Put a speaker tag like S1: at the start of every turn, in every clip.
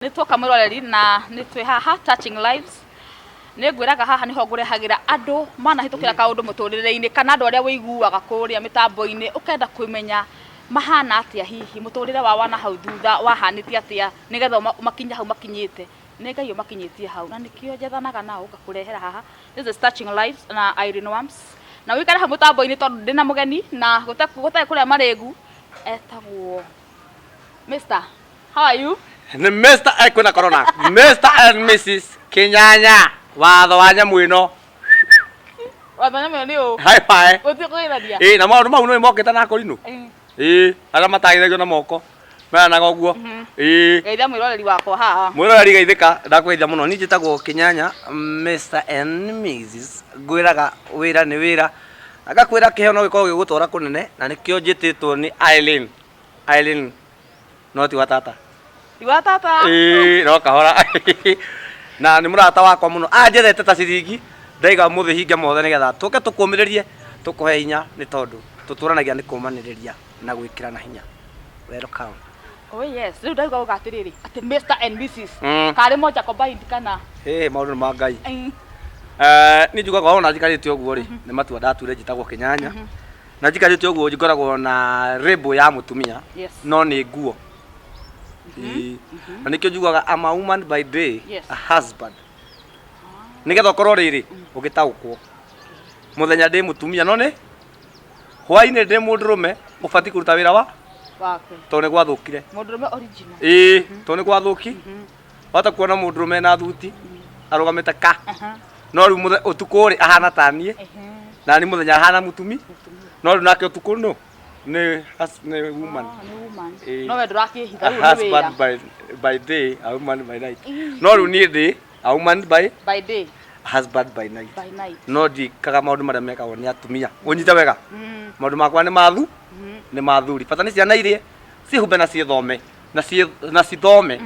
S1: Nĩ tuoka mwĩroreri na nĩ twĩ haha Touching Lives. Nĩ ngwĩraga haha nĩho ngũrehagĩra andũ manahĩtũkĩra kaũndũ mũtũrĩre-inĩ kana andũ arĩa wĩiguaga kũrĩa mĩtambo-inĩ ũkenda kũmenya mahana atĩa hihi mũtũrĩre wao wa nahau thutha wahanĩte atĩa nĩgetha makinye hau makinyĩte. Nĩ Ngai ũmakinyĩtie hau na nĩkĩo njethanaga nao ngakũrehera haha. This is Touching Lives na Irene Wams. Na wĩikare hau mũtambo-inĩ tondũ ndĩna mũgeni na gũtarĩ kũrĩa marĩgu etagwo Mister. How are you?
S2: Nĩ Mr. eh, kwĩna corona. Mr. and Mrs. Kĩnyanya watho wa nyamũ ĩno.
S1: Watho nyamũ ĩno nĩ ũ.
S2: High five.
S1: Gũtirĩ kũgeithania.
S2: Ĩĩ na maũndũ mau nĩ mokĩte na kũrinũ. Ĩĩ arĩa matagithagio na moko. Meranaga ũguo. Ĩĩ.
S1: Geithia mwĩroreri wakwa haha.
S2: Mwĩroreri geithĩka ndakũgeithia mũno. Niĩ njĩtagwo Kĩnyanya Mr. and Mrs. Ngwĩraga wĩra nĩ wĩra. Na ngakwĩra kĩheo no gĩkorwo gĩgũtwara kũnene na nĩkĩo njĩtĩtwo nĩ Eileen. Eileen no ti wa tata
S1: Ti wa tata.
S2: Ĩĩ, no kahora na nĩ mũrata wakwa mũno anjethete ta ciringi ndaiga mũthĩ hinge mothe nĩgetha tũke tũkũmĩrĩrie tũkũhe hinya nĩ tondũ tũtũranagia nĩ kũmanĩrĩria na gwĩkĩrana hinya. Welcome.
S1: Oh yes, rĩu ndauga uga atĩrĩrĩ atĩ Mr and Mrs. Karĩ moja combined kana?
S2: Ĩĩ, maũndũ nĩ ma Ngai. Eh, niĩ njugaga wona njikarĩte ũguo rĩ nĩ matua ndatuire njĩtagwo Kĩnyanya na njikarĩte ũguo ngoragwo na label ya mũtumia. No nĩ nguo. Ĩĩ. Na nĩkĩo njugaga I'm a woman by day. A husband, nĩgetha ũkorwo rĩrĩ ũgĩtaũkwo mũthenya ndĩ mũtumia no nĩ hwainĩ ndĩ mũndũrũme ũbatiĩ kũruta wĩra wa
S1: wake
S2: tondũ nĩ gwathũkire.
S1: Mũndũrũme original.
S2: Ĩĩ, tondũ nĩ gwathũki wahota kuona mũndũrũme na thuti arũgamĩte ka no rĩu ũtukũ rĩ ahana ta niĩ na ni mũthenya ahana mũtumi no rĩu nake ũtukũ no nĩ nĩ woman.
S1: Ah, nĩ woman.
S2: Ĩĩ.
S1: No we ndũrakĩhitha
S2: A
S1: rĩu nĩ
S2: husband
S1: wĩra.
S2: by day, a woman by night. No rĩu niĩ ndĩ a woman by
S1: By day,
S2: husband by night.
S1: By night.
S2: No ndikaga maũndũ marĩa mekagwo nĩ atumia ũnyite wega. Maũndũ makwa nĩ mathu nĩ mathuri bata nĩ ciana irie ciĩhumbe na ciĩthome na cithome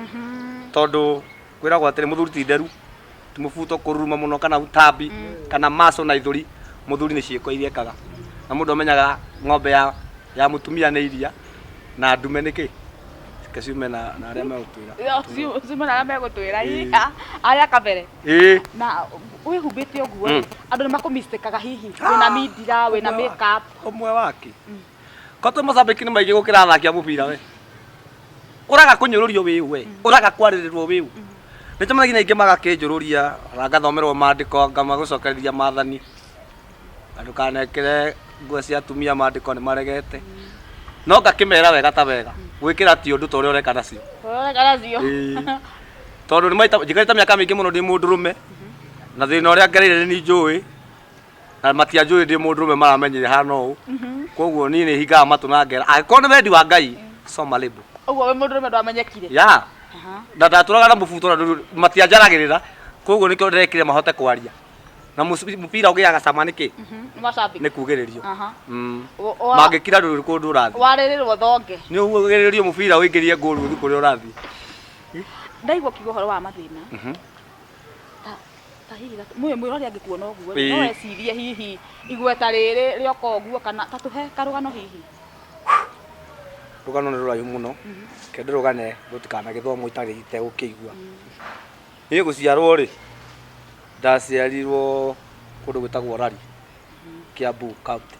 S2: tondũ kwĩragwo atĩrĩ mũthuri ti nderu ti mũbuto kũruruma mũno kana utambi kana maco na ithũri. Mũthuri nĩ ciĩko iria ekaga na mũndũ amenyaga ng'ombe ya mũtumia nĩ iria na ndume nĩkĩ reke ciume na arĩa megũtwĩra.
S1: Yo, ciume na arĩa megũtwĩra. Iya, arĩa kabere.
S2: Ĩĩ.
S1: Na wĩhumbĩte ũguo rĩ, andũ nĩ makũmistĩkaga hihi wĩna mindira, wĩna makeup?
S2: Ũmwe wake ko twĩ macambĩki nĩ maingĩ gũkĩra athaki a mũbira. We ũraga kũnyũrũrio wĩ we ũraga kwarĩrĩrwo wĩ ũ nĩ njemanagia na aingĩ magakĩnjũrũria na ngathomerwo mandĩko ngamagũcokereria maathani na ndũkanekĩre nguo cia atumia mandĩko nĩ maregete no ngakĩmera wega ta wega gwĩkĩra ti ũndũ ta ũrĩa ũreka nacio.
S1: Ũrĩa ũreka nacio.
S2: Ĩĩ. Tondũ nĩ maita njikarĩte mĩaka mĩingĩ mũno ndĩ mũndũrũme na thĩna ũrĩa ngereire nĩ njũĩ na matianjũĩ ndĩ mũndũrũme maramenyire hana ũũ koguo niĩ nĩ hingaga matũ na ngera angĩkorwo nĩ wendi wa Ngai soma label.
S1: Ũguo wĩ mũndũrũme ndwamenyekire?
S2: Ya, na ndatũraga na mũbuto na matianjaragĩrĩra koguo nĩkĩo ndĩrekire mahote kwaria na mũbira ũgĩaga cama nĩkĩ?
S1: Nĩ macambĩki.
S2: Nĩ kugĩrĩrio.
S1: Mangĩkira
S2: ndũrĩ kũndũ ũrathiĩ.
S1: Warĩrĩrwo thonge.
S2: Nĩ ugĩrĩrio mũbira ũingĩrie ngũru ũthiĩ kũrĩa ũrathiĩ.
S1: Ndaigua ũkiuga ũhoro wa mathĩna ta hihi mwĩrori angĩkuona ũguo rĩ, no ecirie hihi igweta rĩrĩ rĩoka ũguo kana ta tũhe karũgano hihi.
S2: Rũgano nĩ rũraihu mũno reke ndĩrũgane rũtikanagĩthomwo itarĩ itegũkĩigua. Niĩ gũciarwo rĩ ndaciarirwo kũndũ gwĩtagwo Rari, Kiambu County.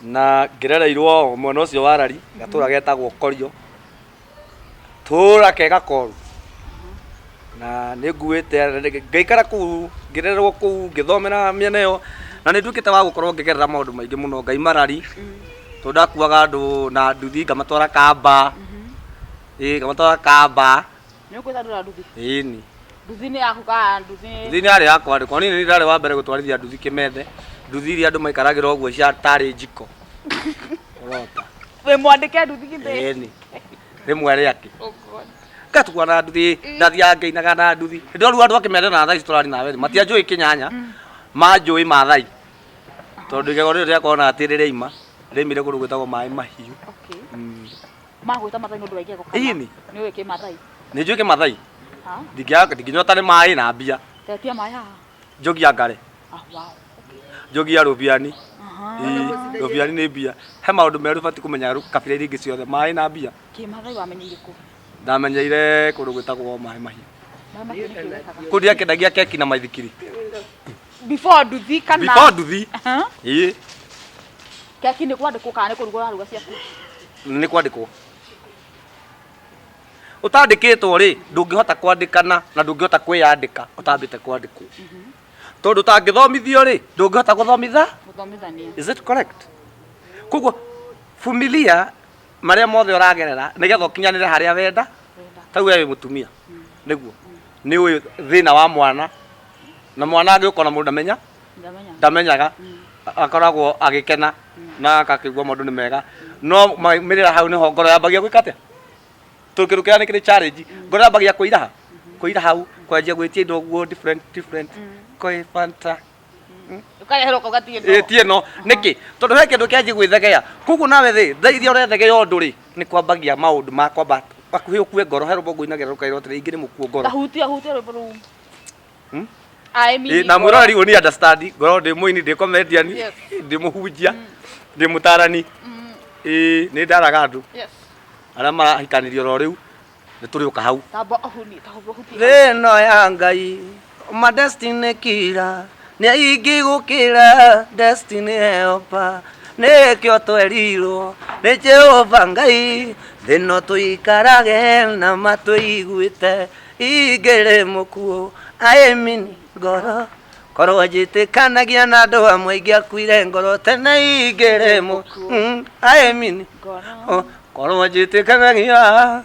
S2: Na ngĩrereirwo mwena ũcio wa Rari gatũra getagwo Korio, tũra kega koru. Na nĩ nguĩte ngaikara kũu ngĩrererwo kũu ngĩthomera mĩena ĩyo na nĩ nduĩkĩte wa gũkorwo ngĩgerera maũndũ maingĩ mũno ngaima Rari tondũ ndakuaga andũ na nduthi ngamatwara Kamba. Ĩĩ, ngamatwara Kamba.
S1: Nĩ ũkwĩta andũ na nduthi?
S2: Ĩni.
S1: Nduthi nĩ yaku kana nduthi?
S2: Nduthi nĩ yarĩ yakwa rĩ, niĩ nĩ ndarĩ wa mbere gũtwarithia nduthi kĩmethe. Nduthi iria andũ maikaragĩra ũguo cia tarĩ njiko. Ũrota.
S1: Wĩ mwandĩke nduthi githĩ?
S2: Ĩni. Rĩmwe rĩake.
S1: Oh God.
S2: Ngatukua na nduthi, ndathiaga ngĩinaga na nduthi. Hĩndĩ ĩyo rĩu andũ a kĩmethe na thaa ici tũrari nawe rĩ, matianjũĩ Kĩnyanya, manjũĩ Maathai. Tondũ igego rĩrĩ rĩakwa ona atĩ rĩraima, rĩaimire kũndũ gwĩtagwo Maĩ Mahiũ.
S1: Okay. Magwĩta Maathai nĩ ũndũ wa igego kana?
S2: Ĩni.
S1: Nĩ ũĩ kĩmathai?
S2: Nĩ njũĩ kĩmathai.
S1: Ha?
S2: Ndingĩnyota nĩ maĩ na mbia.
S1: Tetia maĩ haha.
S2: Njogi ya ngare.
S1: Ah, wow. Okay.
S2: Njogi ya rũbiani. Ĩĩ, rũbiani nĩ mbia. He maũndũ merũ batiĩ kũmenya kabira iria ingĩ ciothe, maĩ na mbia.
S1: Kĩmathai wamenyeire kũ?
S2: Ndamenyeire kũndũ gwĩtagwo Maĩ Mahiũ.
S1: Maĩ Mahiũ nĩkĩ wekaga?
S2: Kũu ndiakendagia keki na maithikiri.
S1: Before nduthi kana?
S2: Before nduthi.
S1: Aha.
S2: Ĩĩ.
S1: Keki nĩ kwandĩkwo kana nĩ kũruga ũraruga ciaku?
S2: Nĩ kwandĩkwo. Ũtandĩkĩtwo rĩ, ndũngĩhota kwandĩkana na ndũngĩhota kwĩyandĩka ũtambĩte kwandĩkwo. Tondũ ũtangĩthomithio rĩ, ndũngĩhota gũthomitha.
S1: Gũthomithania.
S2: Is it correct? Koguo vumilia marĩa mothe ũragerera nĩgetha ũkinyanĩre harĩa wenda. Tau we wĩ mũtumia nĩguo nĩ ũĩ thĩna wa mwana, na mwana angĩũka ona mũndũ ndamenya
S1: Ndamenya.
S2: Ndamenyaga, akoragwo agĩkena na agakĩigua maũndũ nĩ mega, no maumĩrĩra hau nĩho ngoro yambagia gwĩka atĩa? Tondũ kĩndũ kĩrĩa nĩ kĩrĩ challenge, ngoro yambagia kũiraha kũira hau, kwanjia gwĩtia indo ũguo different different, koi Fanta.
S1: Ũkareherwo ũkauga ti ĩno.
S2: Ĩ, ti ĩno nĩkĩ? Tondũ he kĩndũ kĩanjia gwĩthegea. Koguo nawe rĩ, thaa iria ũrethegea ũndũ rĩ, nĩ kwambagia maũndũ ma kwamba hakuhĩ ũkue ngoro. He rwĩmbo ngũinagĩra rũkairwo atĩrĩ, ingĩ nĩ mũkuo ngoro.
S1: Tahutia hutia rwĩmbo rũu.
S2: Hmm?
S1: I mean,
S2: Ĩ, na mwĩroreri ũyũ nĩ understand ngorwo ndĩ mũini, ndĩ comedian,
S1: Yes.
S2: ndĩ mũhunjia, ndĩ mũtarani. Ĩ, nĩ ndaraga andũ
S1: Yes.
S2: arĩa marahikanirie oro rĩu, nĩ tũrĩũka hau.
S1: Tamba ũhunie, tamba ũhutie.
S2: Thĩ ĩno ya Ngai ma destiny killer nĩ aingĩ gũkĩra destiny helper, nĩkĩo twerirwo nĩ Jehova Ngai thĩ no tũikarage na matũiguĩte. Ingĩrĩ mũkuũ aĩmini ngoro, korwo njĩtĩkanagia na andũ amwe ingĩakuire ngoro tene. Ingĩrĩ mũkuũ aĩmini
S1: Ngoro.
S2: Korwo njĩtĩkanagia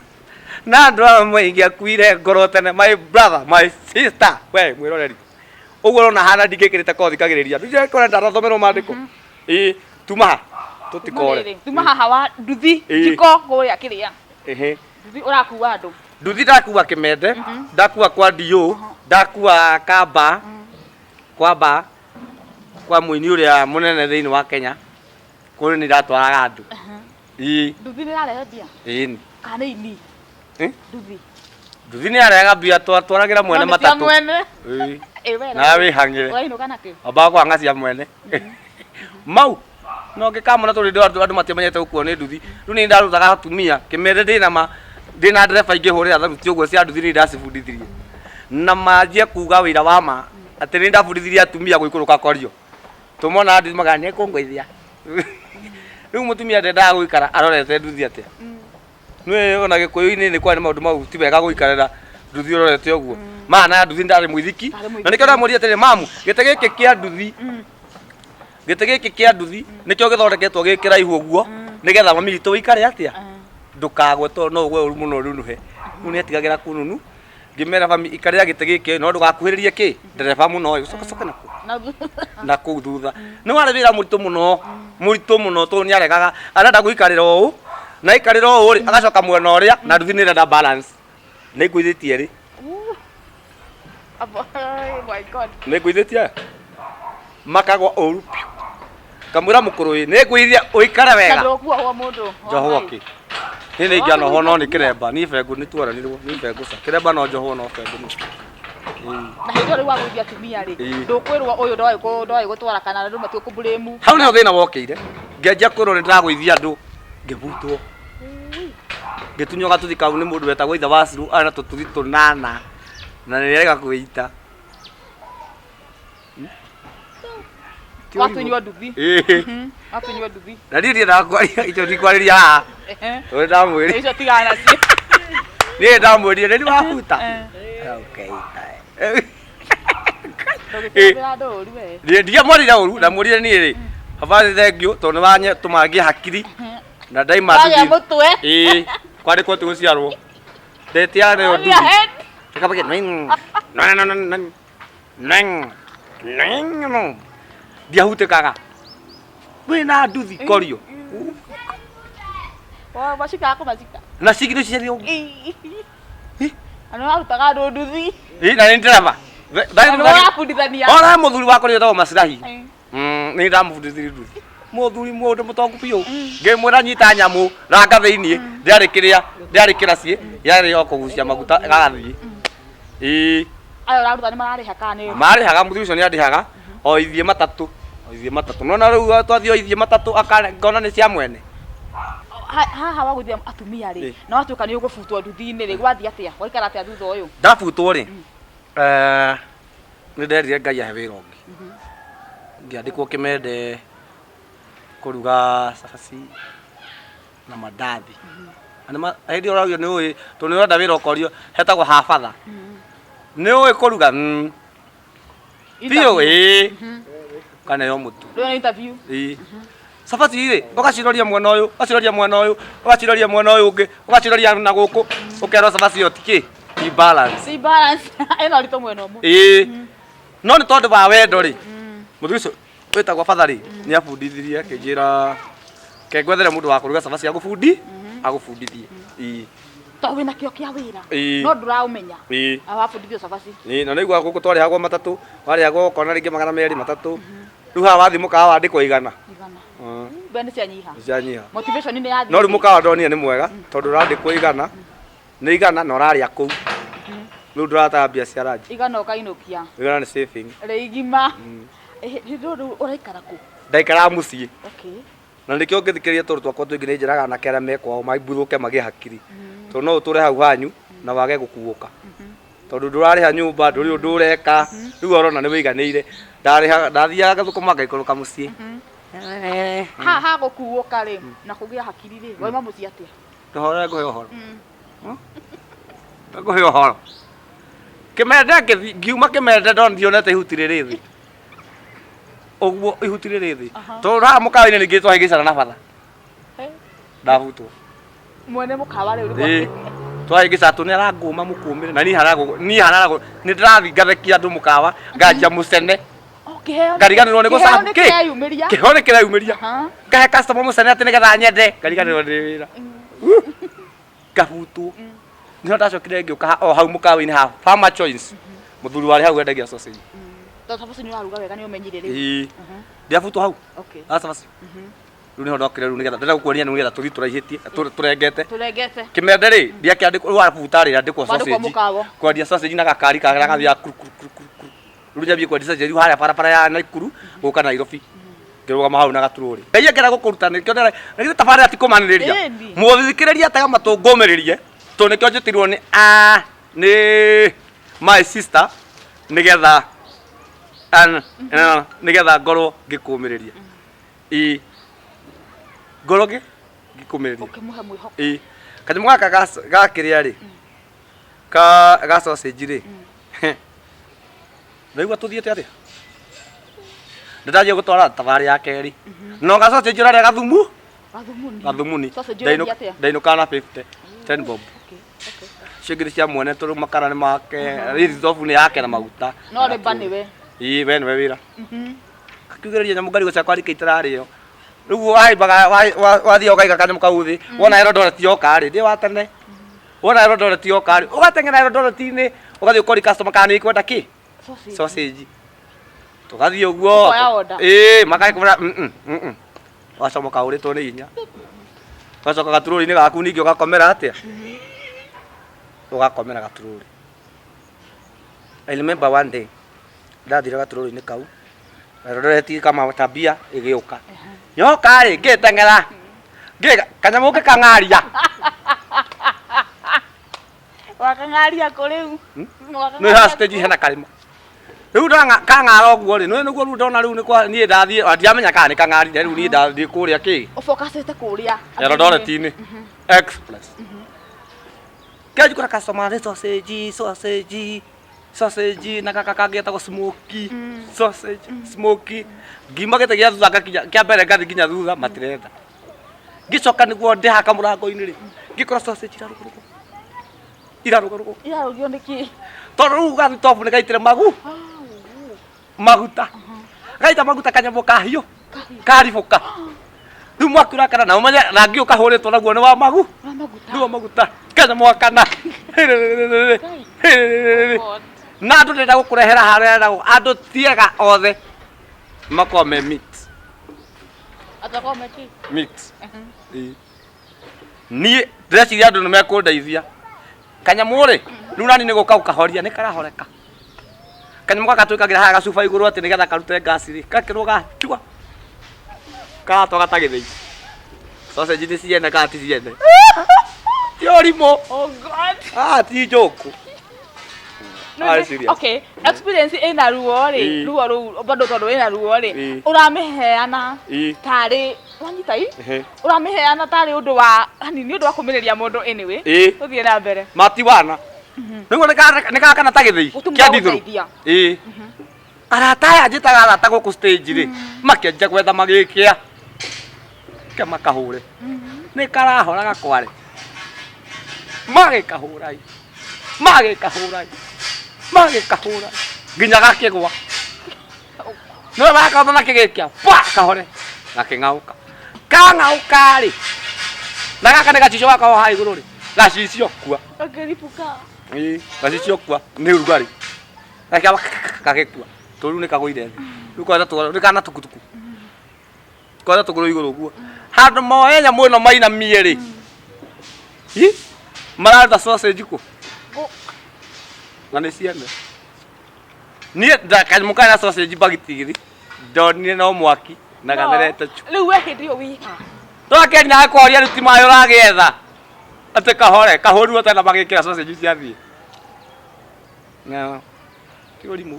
S2: na andũ amwe ingĩakuire ngoro tene. My brother, my sister, we mwĩroreri, ũguo ũrona hana ndingĩkĩrĩte kothi kagĩrĩria ndingĩkora ndanathomerwo maandĩko. Ĩ, tuma ha tũtikore.
S1: Tuma haha wa nduthi.
S2: Ĩ.
S1: Njiko kũrĩa kĩrĩa.
S2: Ĩhĩ.
S1: Nduthi ũrakua andũ.
S2: Nduthi ndakua Kĩmende, ndakua kwa Dio, ndakua Kamba, kwamba kwa mũini ũrĩa mũnene thĩinĩ wa Kenya, kũrĩ nĩ ndatwaraga andũ. Ĩ.
S1: Nduthi nĩ ĩrarehe mbia?
S2: Ĩni.
S1: Kana nĩ ini?
S2: Eh?
S1: Nduthi.
S2: Nduthi nĩ arehaga mbia, twatwaragĩra mwene
S1: No nĩ cia
S2: matatũ.
S1: mwene.
S2: Ĩ.
S1: Ĩ, we
S2: Nawe wĩhang'ĩre.
S1: Ũrainũka nakĩ?
S2: Ambaga kũhang'a cia mwene mau no ngĩkamona tondũ ndĩ andũ matiamenyete gũkuo nĩ nduthi. Rĩu nĩ ndarutaga atumia Kĩmende, ndĩna ma ndĩna ndereba ingĩhũrĩra tharuti ũguo cia nduthi, nĩ ndacibundithirie na manjie kuga wĩra wa ma atĩ nĩ ndabundithirie atumia gũikũrũka korio tũmona nduthi magaa nĩ kũngũithia. Rĩu mũtumia ndendaga gũikara arorete nduthi atĩa? Nĩ ona Gĩkũyũ-inĩ nĩ kwarĩ maũndũ mau, ti wega gũikarĩra nduthi ũrorete ũguo. Ma na nduthi ndarĩ mũithiki.
S1: Ndarĩ mũithiki.
S2: Na nĩkĩo ndamũria atĩrĩ, mamu, gĩtĩ gĩkĩ kĩa nduthi, gĩtĩ gĩkĩ kĩa nduthi nĩkĩo gĩthondeketwo gĩ kĩraihu ũguo nĩgetha mami witũ ũikare atĩa ndũkagwe, tondũ no ũgwe ũru mũno rũnuhe. Rĩu nĩ etigagĩra kũnunu. Ngĩmera, mami, ikarĩra gĩtĩ gĩkĩ no ndũgakuhĩrĩrie kĩ ndereba mũno ĩ, ũcoke coke nakuo na kũu thutha. Nĩ warĩ wĩra mũritũ mũno, mũritũ mũno, tondũ nĩ aregaga, arenda gũikarĩra ũũ, na aikarĩra ũũ rĩ, agacoka mwena ũrĩa, na nduthi nĩ ĩrenda balance. Nĩ ngũithĩtie rĩ?
S1: Oh my God.
S2: Nĩ ngũithĩtie makagwa ũru piũ. Kamwĩra mũkũrũ ĩ, nĩ ngũithia ũikare wega.
S1: Na ndũkuohwo mũndũ.
S2: Njohwo kĩ? Niĩ nĩ ingĩanohwo no nĩ kĩremba. Niĩ bengũ nĩ tuoranirwo, niĩ bengũ ca. Kĩremba no njohwo no bengũ nĩ.
S1: Na hĩndĩ ĩyo rĩu wagũithia atumia rĩ,
S2: Ĩĩ.
S1: ndũkwĩrwo ũyũ ndoĩ ndoĩ gũtwara kana andũ matigũkũblame?
S2: Hau nĩho thĩna wokĩire. Ngĩanjia kwĩrwo nĩ ndĩragũithia andũ, ngĩbutwo. Ngĩtunywo gatuthi kau nĩ mũndũ wetagwo ithe wa Ciru, arĩ na tũtuthi tũnana na nĩ arega kwĩita. Ti ũrimũ.
S1: Watunywo nduthi.
S2: Ĩĩ.
S1: Watunywo nduthi.
S2: Na niĩ ndiendaga kwaria icio, ndikwarĩria haha. Tondũ ndamwĩrire.
S1: Icio tigana nacio.
S2: Niĩ ndamwĩrire nĩ wabuta. Okay.
S1: Ndũgĩtũmĩra andũ ũru we.
S2: Niĩ ndiamwĩrire ũru, ndamwĩrire niĩ rĩ, baba nĩ thengiũ tondũ nĩ wanyetũma ngĩe hakiri na ndaima
S1: Wagĩa
S2: nduthi.
S1: mũtwe.
S2: Ĩĩ, kwandĩkwo ti gũciarwo. Ndetia nayo
S1: Wagĩa
S2: nduthi.
S1: head.
S2: Ĩkabage neng, neng, neng, neng, neng, neng, neng. Ndiahutĩkaga. Wĩna nduthi korio.
S1: Macikaga kũmacika.
S2: Na cigirĩ ciarĩ ũguo.
S1: Ĩ. Andũ marutaga andũ nduthi.
S2: Ĩ, na nĩ ndereba.
S1: Ũrabundithania.
S2: Ona mũthuri wakwa nĩ wĩtagwo Maslahi.
S1: Ĩ.
S2: Nĩ ndamũbundithirie nduthi. Mũthuri mũndũ mũtongu biũ. Ngĩmwĩra nyita nyamũ ranga thĩiniĩ, ndĩarĩ kĩrĩa, ndĩarĩ kĩraciĩ, yarĩ o kũgucia maguta gagathiĩ. Ĩĩ.
S1: Aya ũraruta nĩ mararĩha kana nĩ?
S2: Marĩhaga, mũthuri ũcio nĩ andĩhaga o ithiĩ matatũ, o ithiĩ matatũ. Nona rĩu twathiĩ o ithiĩ matatũ ngona nĩ cia mwene.
S1: Haha wagũithia atumia rĩ,
S2: Ĩ.
S1: na watuĩka nĩ ũgũbutwo nduthi-inĩ rĩ, gwathiĩ atĩa? Waikara atĩa thutha ũyũ?
S2: Ndabutwo rĩ, nĩ nderire Ngai ahe wĩra ũngĩ. Ngĩandĩkwo Kĩmende kũruga cabaci na mandathi. Na nĩ hĩndĩ ĩyo ũrauga nĩ ũĩ, tondũ nĩ ũrenda wĩra ũkorio, hetagwo habatha. Nĩ ũĩ kũruga? Mm. Biũ, ĩĩ. Ũkaneo mũtu.
S1: Rĩu nĩ interview.
S2: Ĩĩ. Cabaci rĩ, ũgaciroria mwena ũyũ, ũgaciroria mwena ũyũ, ũgaciroria mwena ũyũ ũngĩ, ũgaciroria na gũkũ, ũkerwo cabaci ĩyo ti kĩ? Ti balance.
S1: Si balance. Ĩno ũritũ mwena ũmwe.
S2: Ĩĩ. No nĩ tondũ wa wendo rĩ, mũthuri ũcio wĩtagwo batha rĩ, nĩ abundithirie akĩnjĩra ke ngwethere mũndũ wa kũruga cabaci agũbundi, agũbundithie. Ĩĩ.
S1: Tondũ wĩna kĩo kĩa wĩra.
S2: Ĩĩ.
S1: No ndũraũmenya.
S2: Ĩĩ.
S1: Wabundithio cabaci.
S2: Ĩĩ, na nĩguo gũkũ twarĩhagwo matatũ, warĩhagwo ũkona rĩngĩ 200 matatũ. Rĩu haha wathiĩ mũkawa wandĩkwo 100.
S1: 100. Mbia nĩ cianyiha.
S2: Nĩ cianyiha.
S1: Motivation nĩ yathiĩ.
S2: No rĩu mũkawa ndonire nĩ mwega tondũ ũrandĩkwo 100, nĩ 100 na ũrarĩa kũu. Rĩu ndũrataga mbia cia ranji.
S1: 100 ũkainũkia.
S2: 100 nĩ saving.
S1: Rĩ igima. Ĩhĩ, rĩu rĩu ũraikara kũ?
S2: Ndaikaraga mũciĩ.
S1: Okay.
S2: Na nĩkĩo ũngĩthikĩrĩria tũndũ twakwa tũingĩ nĩ njĩraga anake arĩa me kwao maimbuthũke magĩe hakiri. Tondũ no ũtũre hau hanyu na wage gũkuũka. Tondũ ndũrarĩha nyũmba, ndũrĩ ũndũ ũreka, rĩu ũrona nĩ wĩiganĩire. Ndarĩhaga, ndathiaga ngathũkũma ngaikũrũka mũciĩ.
S1: Ha ha gũkuũka rĩ, na kũgĩa hakiri rĩ, wauma mũciĩ atĩa?
S2: Ũhoro ngũhe ũhoro. Ngũhe ũhoro. Kĩmende ngĩthiĩ, ngiuma kĩmende ndonete ihuti rĩrĩ thĩ. Ũguo ihuti rĩrĩ thĩ. Tondũ haha mũkawa-inĩ ningĩ twahĩngĩcana na batha. Ndabutwo.
S1: Mwene mũkawa rĩu
S2: Ĩĩ. Twahĩngĩcana tondũ nĩ arangũma mũkũmĩre na niĩ haragũ niĩ haragũ nĩ ndĩrathiĩ ngathekia andũ mũkawa nganjia mũcene.
S1: Oh, kĩheo
S2: Ngariganĩrwo nĩ
S1: kĩheo
S2: gũcabu
S1: nĩ
S2: kĩ?
S1: kĩreyumĩria.
S2: Kĩheo nĩ kĩreyumĩria.
S1: Aha.
S2: Ngahe customer mũcene atĩ nĩgetha nyende. Ngariganĩrwo nĩ wĩra. Ngabutwo. Nĩho ndacokire ngĩũka o hau mũkawa-inĩ ha Farmer Choice. Mũthuri warĩ hau endagia sausage.
S1: Tondũ cabaci nĩ ũraruga wega nĩ ũmenyire rĩu.
S2: Ĩĩ. Ndiabutwo hau.
S1: Okay.
S2: Ah, cabaci. Rĩu nĩho ndokire rĩu nĩgetha ndĩrenda gũkuonia nĩgetha tũthiĩ tũraihĩtie tũrengete.
S1: Tũrengete.
S2: Kĩmende rĩ, ndiakĩandĩkwo rĩu wabuta rĩ, andĩkwo
S1: Wandĩkwo
S2: sausage.
S1: mũkawa.
S2: Kwendia sausage na gakari karĩa gathiaga kuru kuru kuru kuru kuru. Rĩu nyambie kwendia sausage rĩu harĩa barabara ya Naikuru gũka Nairobi. Ngĩrũgama hau na gaturũrĩ. Ngai angĩenda gũkũruta nĩkĩo ndĩra na githĩ tabarĩra ti kũmanĩrĩria.
S1: Ĩni.
S2: Mũthikĩrĩria tega matũ ngũmĩrĩrie tondũ nĩkĩo njĩtirwo nĩ a nĩ my sister nĩgetha nĩgetha ngorwo ngĩkũmĩrĩria. Ĩĩ. Ngorwo ngĩkũmĩrĩria.
S1: Ũkĩmũhe mwĩhoko.
S2: Ĩĩ. Kanyamũ gaka ga kĩrĩa rĩ, ka ga sausage rĩ, Ndaigua tũthiĩte atĩa? Ndĩndanjia gũtwara thabarĩ ya kerĩ. No ga sausage ũrarĩa gathumu?
S1: Gathumuni.
S2: Gathumuni.
S1: Sausage ũrendia atĩa?
S2: Ndainũkaga na 50. 10 bob.
S1: Okay. Okay.
S2: Icio ingĩ nĩ cia mwene tondũ makara nĩ make, rĩrĩ thobu nĩ yake na maguta.
S1: No rĩmba nĩwe.
S2: Ĩĩ we nĩwe wĩra. Akiugĩrĩria nyamũ ngarigũ ciakwa rika itararĩo. Rĩu wahaimbaga wathiĩ ũkaiga kanyamũ kau thĩ, wona Eldoret yoka rĩ, ndĩ wa tene. Wona Eldoret yoka rĩ, ũgateng'era Eldoret-inĩ, ũgathiĩ ũkori customer kana nĩ ikwenda kĩ?
S1: Sausage.
S2: Sausage. Tũgathiĩ ũguo.
S1: Ũkoya order.
S2: Ĩĩ, makakũra Ũgacomoka ũrĩtwo nĩ hinya. Ũgacoka gaturũri-inĩ gaku ningĩ ũgakomera atĩa? Ũgakomera gaturũri. I remember one day, ndathire gaturũri-inĩ kau, Eldoret kama tabia ĩgĩũka. Yoka rĩ, ngĩteng'era. Ngĩga kanyamũ ngĩkang'aria.
S1: Wakang'aria kũ rĩu?
S2: Nĩ haha stage hena karĩma. Rĩu ndanga kang'ara ũguo rĩ, nĩ nĩguo rĩu ndona rĩu nĩ kwa niĩ ndathiĩ, ndiamenya kana nĩ kang'arire rĩu niĩ ndathiĩ kũrĩa kĩ?
S1: Ũbokacĩte kũrĩa.
S2: Eldoret-inĩ. Express. Kĩanjikora customer nĩ sausage, sausage, sausage na gaka kangĩ getagwo smoky, sausage, smoky. Ngiuma gĩtĩ gĩa thutha ngakinya kĩa mbere ngathiĩ nginya thutha matirenda. Ngĩcoka nĩguo ndĩhaha kamũrango-inĩ rĩ, ngĩkora sausage irarũgarũgwo. Irarũgarũgwo.
S1: Irarũgio nĩkĩ?
S2: Tondũ rĩu gathitobu nĩ gaitire magu maguta. Gaita maguta kanyamũ kahiũ karibũka. Rĩu mwaki ũrakana na ũmenye rangi ũyũ kahũrĩtwo naguo nĩ wa magu
S1: Wa maguta.
S2: nĩ wa maguta kanyamũ gakana.
S1: God.
S2: Na andũ ndĩrenda gũkũrehera harĩa ndĩrenda andũ tiega othe makoragwo me mix.
S1: Atakorwo me kĩ?
S2: Mix. Ĩĩ. Niĩ ndĩreciria andũ nĩ mekũndeithia. Kanyamũ rĩ, rĩu nani nĩ gũka gũkahoria nĩ karahoreka. Kanyamũ gaka twĩkagĩra haha gacuba igũrũ atĩ nĩgetha karute ngasi rĩ, gakĩrwo gatua. Karatwaga ta gĩthĩi. Sausage nĩ ciene kana ti ciene? Ti ũrimũ.
S1: Oh God.
S2: Ah, ti joke.
S1: No,
S2: Ah,
S1: nĩ-
S2: serious.
S1: okay, experience ĩna ruo rĩ,
S2: Ĩĩ.
S1: ruo rũu bado tondũ ĩna ruo rĩ,
S2: Ĩĩ.
S1: ũramĩheana
S2: Ĩĩ.
S1: tarĩ wanyita i?
S2: Ehe.
S1: Ũramĩheana tarĩ ũndũ wa hani nĩ ũndũ wa kũmĩrĩria mũndũ anyway.
S2: Ĩĩ.
S1: Tũthiĩ na mbere.
S2: Matiwana. Nĩguo nĩ kana ta gĩthĩi
S1: Gũtũmĩra
S2: kĩa ndithũrũ.
S1: gũteithia.
S2: Ĩĩ. Arata aya njĩtaga arata gũkũ stage rĩ, makĩanjia gwetha magĩkĩa. Ke makahũre. Nĩ karahora gakware. Magĩkahũra ĩ. Magĩkahũra ĩ. Magĩkahũra. Nginya gakĩgwa. No bakahotha na kĩgĩkia. Pa kahore. Gakĩng'aũka. Kang'aũka rĩ. Na gaka nĩ gacicio gaka haha igũrũ rĩ. Gacicio kua.
S1: Gakĩribũka.
S2: Ĩĩ, gacicio kua nĩ ũrugarĩ. Gakĩamba gagĩkua. Tondũ rĩu nĩ kagũire thĩ. Rĩu kwanja tũgũrũ nĩ kana tukutuku. Kwanja tũgũrũ igũrũ ũguo. Handũ moe nyamũ ĩno mainamie rĩ. Hi? Mararuta sausage kũ? Na nĩ ciene. Niĩ ndakanyamũ karĩ na sausage mbagiti igĩrĩ. Ndonire no mwaki na gatherete chu.
S1: Rĩu we hĩndĩ ĩyo wĩka.
S2: Twakeni nawe kwaria rĩu ti maĩ ũragĩetha. Atĩ kahore, kahũrirwo tena magĩkĩra sausage ciathiĩ. Na ti ũrimũ.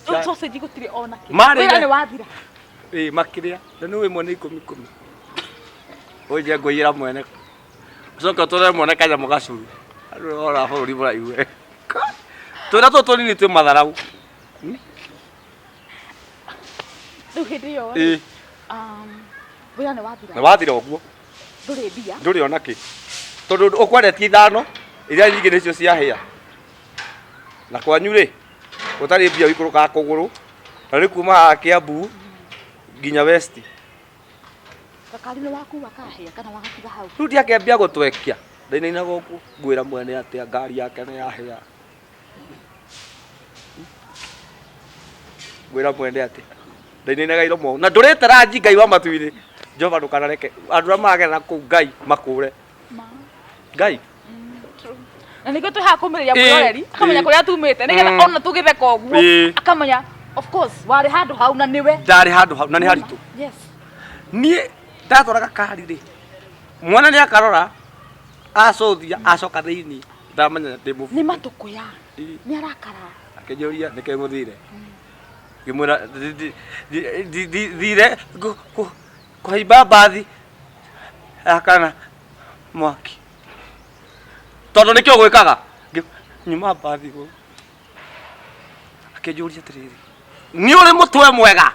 S1: Rĩu sausage gũtirĩ ona kĩ.
S2: Marĩire.
S1: Wĩra nĩ wathira.
S2: Ĩĩ makĩrĩa. Na nĩ ĩmwe nĩ ikũmi ikũmi. Ũnje ngũiyĩra mwene. Ũcoke ũtũrere mwene kanyamũ gacuru. Andũ ora bũrũri mũraihu we. Twĩna tũtũ tũnini twĩ matharau.
S1: Rĩu hĩndĩ ĩyo rĩ,
S2: Ĩĩ.
S1: wĩra nĩ wathira.
S2: Na wathira ũguo.
S1: Ndũrĩ mbia.
S2: Ndũrĩ ona kĩ. Tondũ ũkwendetie ithano, iria nyingĩ nĩcio ciahĩa. Na kwanyu rĩ, ũtarĩ mbia ũikũrũkaga kũgũrũ. Na rĩu kuma haha Kiambu nginya West.
S1: Gakari nĩ wakua kahĩa kana wagatiga hau.
S2: Rĩu ndiakĩambia gũtwekia. Ndainainaga ũguo ngwĩra mwene atĩa ngari yake nĩ yahĩa. Ngwĩra mwene atĩa. Ndainainaga iromo. Na ndũrĩte ranji Ngai wa matu-inĩ. Jehova ndũkanareke andũ arĩa maragerera kũu Ngai makũre.
S1: Ma.
S2: Ngai.
S1: Na nĩkĩo twĩ haha kũmĩrĩria
S2: Ĩĩ,
S1: mwĩroreri akamenya
S2: ĩĩ.
S1: kũrĩa tumĩte nĩgetha ona tũgĩtheka ũguo
S2: Ĩĩ.
S1: akamenya of course warĩ handũ hau na nĩwe.
S2: Ndarĩ handũ hau na nĩ haritũ.
S1: Yes.
S2: Niĩ ndatwara gakari rĩ, mwana nĩ akarora acũthia acoka thĩinĩ ndamenya ndĩ mũbu.
S1: Nĩ matũkũya.
S2: Ĩĩ.
S1: Nĩ arakara.
S2: Akĩnjũria nĩkĩ ngũthire. Ngĩmwĩra thire kũhaimba mbathi yakana mwaki. Tondũ nĩkĩo gwĩkaga. Nyuma mbathi gũ. Akĩnjũria atĩrĩrĩ, nĩ ũrĩ mũtwe mwega?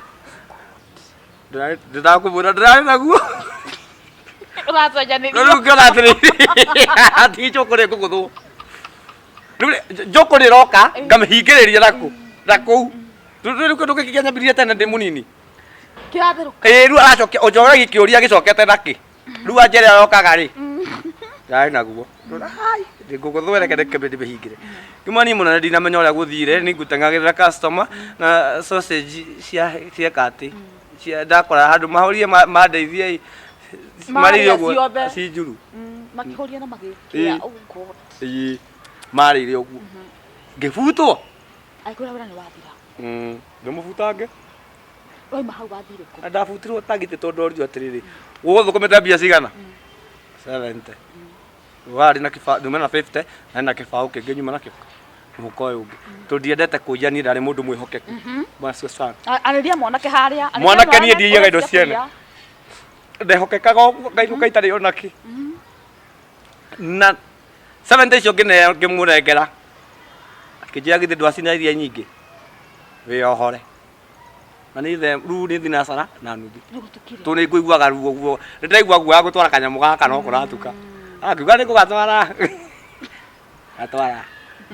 S2: Ndĩrakũmwĩra ndĩrarĩ naguo.
S1: Ũracenjanĩrio.
S2: Rĩu ngĩona atĩrĩrĩ, ti njũkũ rĩ ngũgũthwo. Rĩu rĩ, njũkũ nĩ ĩroka ngamĩhingĩrĩria nakũ nakũu. Rĩu kĩndũ gĩkĩ kĩanyambirie tene ndĩ mũnini.
S1: Kĩratherũka.
S2: Ĩĩ rĩu aracokia ũnjoragia kĩũria gĩcokete nakĩ. Rĩu anjĩra arokaga rĩ. Ndarĩ naguo. Hai, ngũgũthwo reke reke ndĩmĩhingĩre. Ngĩmwĩra niĩ mũnene ndinamenya ũrĩa gũthire, nĩ ngũteng'agĩrĩra customer na sausage cia cieka atĩ. Cia ndakora handũ mahũrire mandeithie ĩ.
S1: Marĩire
S2: Marĩire ũguo
S1: ciothe.
S2: ci njuru.
S1: Makĩhoria na magĩkĩa.
S2: Ĩĩ.
S1: Oh God.
S2: Ĩĩ. Marĩire ũguo. Ngĩbutwo.
S1: Angĩkorwo wĩra nĩ wathira.
S2: Ngĩmũbutange.
S1: Wauma hau wathire kũ?
S2: Na ndabutirwo tagitĩ tondũ ndorio atĩrĩrĩ, gũgũthũkũmĩte mbia cigana? 70. Warĩ na kĩbaũ, nyuma na 50, na na kĩbaũ kĩngĩ nyuma nakĩo mũhuko ũyũ ũngĩ. Tondũ ndiendete kũiya niĩ ndarĩ mũndũ mwĩhokeku. Bwana sana.
S1: Arĩria mwanake harĩa. Arĩria
S2: Mwanake niĩ ndiiyaga indo
S1: ũrĩa
S2: ciene.
S1: kũiya.
S2: Ndehokekaga ũguo ngainũka itarĩ ona kĩ. Na 70 icio ngĩneo ngĩmũnengera. Akĩnjĩra githĩ ndwacina iria nyingĩ. Wĩyohore. Na nĩ the rĩu nĩ thinacara na nuthu.
S1: Nĩ gũtukire.
S2: Tondũ nĩ ngũiguaga ruo guo. Nĩ ndĩraigua guoya gũtwara kanyamũ gaka no kũratuka. Akiuga nĩ ngũgatwara. Gatwara.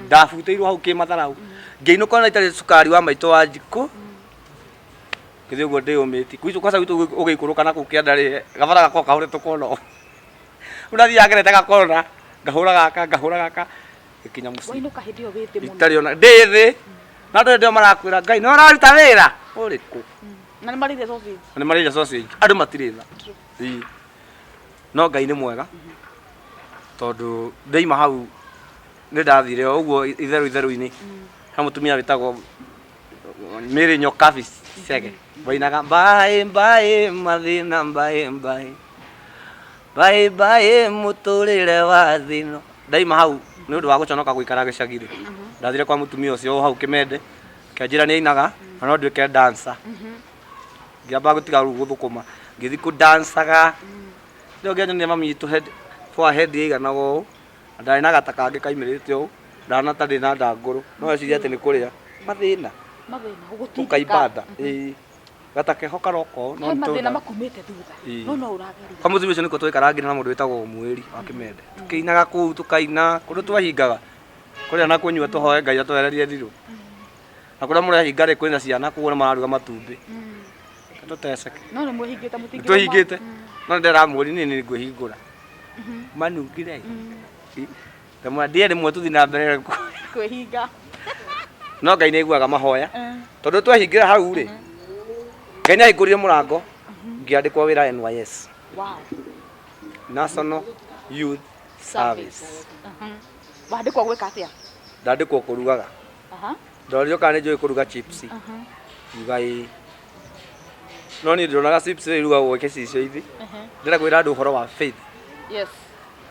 S2: Ndabutĩirwo hau kĩmatharau. Ngĩinũka ona itarĩ cukari wa maitũ wa njikũ. Ngĩthiĩ ũguo ndĩyũmĩtie. Gwitũ kwanza gwitũ ũgĩikũrũka na kũu kĩanda rĩ, gabara gakoragwo kahũrĩtwo kona ũũ. Rĩu ndathiaga ngerete gakona, ngahũra gaka, ngahũra gaka, ngĩkinya mũciĩ.
S1: Wainũka hĩndĩ ĩyo wĩ thĩ mũno.
S2: Itarĩ ona ndĩ thĩ. Na andũ hĩndĩ ĩyo marakwĩra Ngai nĩ ũraruta wĩra ũrĩkũ?
S1: Na nĩ marĩire sausage.
S2: Na nĩ marĩire sausage. Andũ matirĩ tha. Ĩĩ. No Ngai nĩ mwega. Tondũ ndaima hau nĩ ndathire o ũguo itherũ itherũ-inĩ. He mũtumia wĩtagwo Mary Nyokabi Chege. Wainaga mbaĩ mbaĩ mathĩna mbaĩ mbaĩ. Bye bye mũtũrĩre wa thĩ ĩno. Ndaima hau nĩ ũndũ wa gũconoka gũikara gĩcagi-rĩ, ndathire kwa mũtumia ũcio o hau Kĩmende, akĩanjĩra nĩ ainaga na no nduĩke dancer. Ngĩamba gũtiga rĩu gũthũkũma, ngĩthiĩ kũdancaga. Rĩu ngĩanyonia mami witũ head, forehead ĩiganaga ũũ, na ndarĩ na gata kangĩ kaimĩrĩte ũũ, ndahana ta ndĩ na ndangũrũ, no eciria atĩ nĩ kũrĩa. Mathĩna.
S1: Mathĩna, gũgũtindĩka.
S2: Ũkaimba nda. Ĩĩ. Gata keho karoka ũũ, no
S1: He
S2: nĩ
S1: mathĩna
S2: tũnda.
S1: makumĩte thutha.
S2: Ĩĩ.
S1: No no ũrageria.
S2: Kwa mũthuri ũcio nĩkuo twaikarangire na mũndũ wĩtagwo Mwĩri wa Kĩmende. Tũkĩinaga kũu tũkaina, kũndũ twahingaga. Kũrĩa na kũnyua tũhoe Ngai atwehererie ndirũ. Na kũrĩa mũrehinga rĩ kwĩna ciana koguo nĩ mararuga matumbĩ. Tũteceke.
S1: No nĩ mwĩhingĩte mũtingĩrũma.
S2: Twĩhingĩte. No nĩ ndera mwĩri niĩ nĩ ngwĩhingũra. Manungire. Ndamwĩra ndĩe rĩmwe tũthiĩ na mbere
S1: Kwĩhinga.
S2: No Ngai nĩ aiguaga mahoya. Tondũ twehingĩra hau rĩ, Ngai nĩ ahingũrire mũrango ngĩandĩkwo wĩra NYS.
S1: Wow.
S2: National Youth Service.
S1: Wandĩkwo gwĩka atĩa?
S2: Ndandĩkwo kũrugaga. Ndorio kana nĩ njũĩ kũruga chips. Ngiuga ĩĩ. No niĩ ndĩronaga chips irugagwo gĩcicio-inĩ. Ndĩrenda kwĩra andũ ũhoro wa faith.
S1: Yes.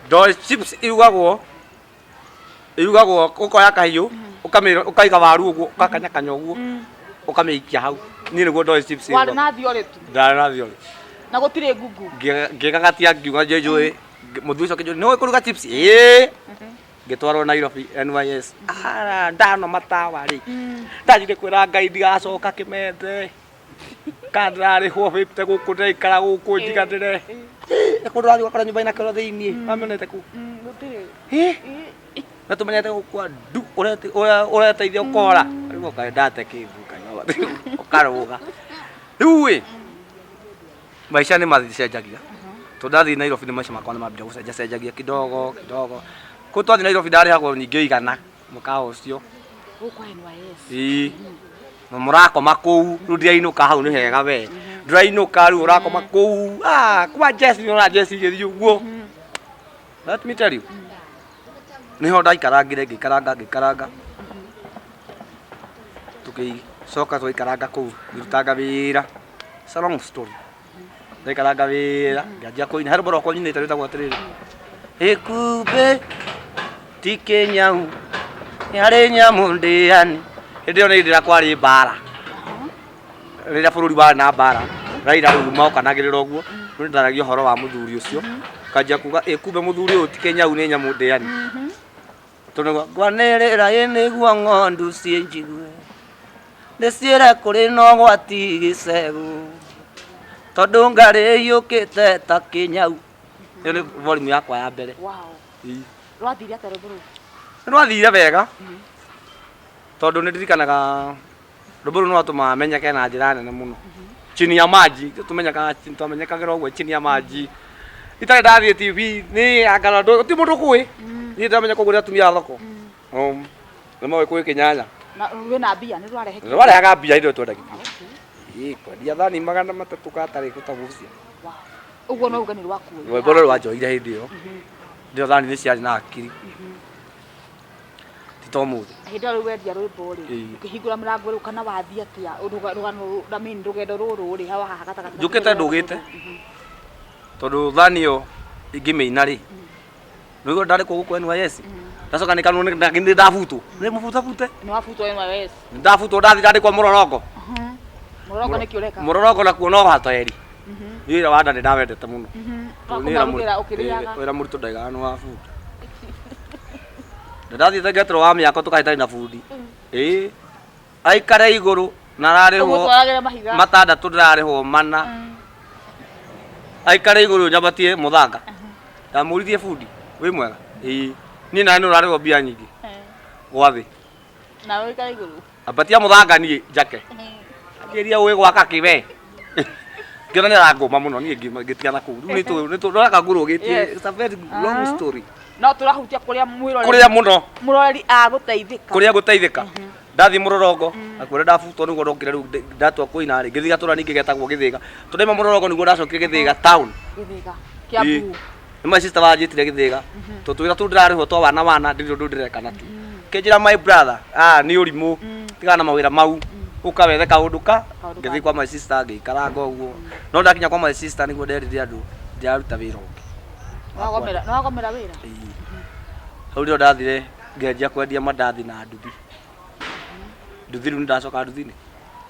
S2: Ndoĩ chips irugagwo irugagwo ũkoya kahiũ ũkaiga waru ũguo ũgakanyakanya ũguo ũkamĩikia hau. Niĩ nĩguo ndoĩ chips
S1: Warĩ
S2: irugagwo.
S1: na theory tu.
S2: Ndarĩ na theory.
S1: Na gũtirĩ ngungu.
S2: Ngĩgagatia ngiuga njũĩ mũthuri ũcio akĩnjũria nĩũĩ kũruga chips? Ĩĩ. Ngĩtwarwo Nairobi NYS. Ara ndano matawa rĩ. Ndathire kwĩra Ngai ndigacoka Kĩmende. Kana ndĩrarĩhwo fifty gũkũ ndĩraikara gũkũ njiganĩre. Nĩ kũndũ ũrathiĩ ũgakora nyũmba ĩna kĩoro thĩiniĩ. Wamĩonete kũ?
S1: Gũtirĩ.
S2: Na tũmenyete gũkua ndu ũreteithia ũkora. Rĩu ũkaĩ ndate kĩndũ ũkarũga. Rĩu ĩ maica nĩ macenjagia. Tondũ ndathiĩ Nairobi nĩ maica makwa nĩ mambire gũcenja cenjagia kidogo kidogo. Kũu twathiĩ Nairobi ndarĩhagwo ningĩ igana mũkawa ũcio.
S1: Gũkũ NYS.
S2: Ĩĩ. Na mũrakoma kũu, rĩu ndirainũka hau nĩ hega we. Ndũrainũka rĩu ũrakoma kũu. Ah, kwa Jesse nĩ ũrona Jesse igĩthiĩ ũguo. Let me tell you. Nĩho ndaikarangire ngĩikaranga ngĩikaranga. Tũgĩcoka twaikaranga kũu ngĩrutanga wĩra. It's a long story. Ndaikaranga wĩra ngĩanjia kũina. He rwĩmbo rwakwa nyinĩte rwĩtagwo atĩrĩrĩ. Ĩkumbĩ ti kĩnyau nĩ harĩ nyamũ ndĩani. Hĩndĩ ĩyo nĩ hĩndĩ ĩrĩa kwarĩ mbara. Rĩrĩa bũrũri warĩ na mbara, Raila rĩu mokanagĩrĩra ũguo, rĩu nĩndaragia ũhoro wa mũthuri ũcio, nganjia kuga ĩ kumbe mũthuri ũyũ ti kĩnyau nĩ nyamũ ndĩani. Tondũ ngwanĩrĩra ĩ nĩguo ng'ondu ciĩnjigue, ndĩciĩre kũrĩ na ũgwati gĩcegũ, tondũ ngarĩ ĩhiũkĩte ta kĩnyau. Ĩyo nĩ volume yakwa ya mbere.
S1: Wow.
S2: Ĩĩ.
S1: Rwathire atĩa rwĩmbo rũu?
S2: Nĩ rwathire wega, tondũ nĩ ndirikanaga rwĩmbo rũu nĩ rwatũmaga menyeke na njĩra nene mũno. Chini ya maji, tũmenyekaga twamenyekagĩra ũguo chini ya maji. Itarĩ ndathiĩ TV, nĩ anga gũtirĩ mũndũ ũkũĩ. Niĩ ndĩramenya koguo nĩ atumia a thoko. Nĩ moĩ kwĩ kĩnyanya.
S1: Na rwĩna mbia nĩ rwarehe
S2: Nĩ rwarehaga mbia hĩndĩ ĩyo twendagithia. Ĩĩ, kwendia thani 300 gatarĩ gũtagucia.
S1: Wow. Ũguo no uge nĩ rwakuoire.
S2: Rwĩmbo rũrũ rwanjoire hĩndĩ ĩyo. Hĩndĩ ĩyo thani nĩ ciarĩ na hakiri. Ti ta ũmũthĩ.
S1: Hĩndĩ ĩyo rĩu wendia rwĩmbo rĩ,
S2: Ĩĩ.
S1: ũkĩhingũra mĩrango rĩu kana wathiĩ atĩa rũgano I mean rũgendo rũrũ rĩ haha haha gatagatĩ.
S2: Njũkĩte ndũgĩte. Tondũ thani ĩyo ingĩmĩina rĩ, nĩguo ndarĩ kũu gũkũ NYS. Ndacoka nĩkanwo nĩ ndabutwo. Nĩ mũbutabute.
S1: Nĩ wabutwo NYS.
S2: Ndabutwo ndathiĩ ndandĩkwo mũrorongo.
S1: Mũrorongo nĩkĩ ũreka?
S2: Mũrorongo nakuo no hoteri. Niĩ wĩra wa nda nĩ ndawendete mũno. Tondũ nĩ wĩra
S1: Wakũmarugĩra ũkĩrĩaga.
S2: Wĩra mũritũ ndaigaga nĩ wa bundi. Ndathiĩte ngeterwo wa mĩako tũkahĩtania na bundi. Ĩĩ. Aikare igũrũ na ararĩhwo
S1: Ũgũtwaragĩra mahiga.
S2: matandatũ ndĩrarĩhwo mana. Aikare igũrũ nyambatie mũthanga. Ndamũririe bundi, wĩ mwega? Ĩĩ. Niĩ nawe nĩ ũrarĩhwo mbia nyingĩ. Gwa thĩ.
S1: Nawe ũikare igũrũ.
S2: Ambatia mũthanga niĩ njake. Anjĩria ũĩ gwaka kĩ we. Ngĩona nĩ arangũma mũno niĩ ngĩtigana kũu. Rĩu nĩ tũraka ngũrũgĩtie.
S1: Yes.
S2: It's a very long story.
S1: No tũrahutia kũrĩa mwĩroreri.
S2: Kũrĩa mũno.
S1: Mũroreri agũteithĩka.
S2: Kũrĩa ngũteithĩka. Ndathiĩ mũrorongo, na kũrĩa ndabutwo nĩguo ndokire rĩu ndatua kũina rĩ, ngĩthiĩ gatũra ningĩ getagwo Gĩthĩga. Tondũ ndauma mũrorongo nĩguo ndacokire Gĩthĩga town.
S1: Gĩthĩga. Kĩambu.
S2: Nĩ my sister wanjĩtire Gĩthĩga. Tondũ tũwĩra tũu ndĩrarĩhwo twa wana wana ndirĩ ũndũ ndĩreka natuo. Kĩnjĩra my brother, ah nĩ ũrimũ, tigana na mawĩra mau, ũka wethe kaũndũ ka.
S1: Kaũndũ
S2: Ngĩthiĩ kwa my sister ngĩikaranga ũguo. No ndakinya kwa my sister nĩguo nderire andũ ndiraruta wĩra ũngĩ.
S1: Nĩwagomera nĩwagomera wĩra.
S2: Ĩĩ. Hau nĩho ndathire ngĩanjia kwendia mandathi na nduthi. Nduthi rĩu nĩndacoka nduthi-inĩ.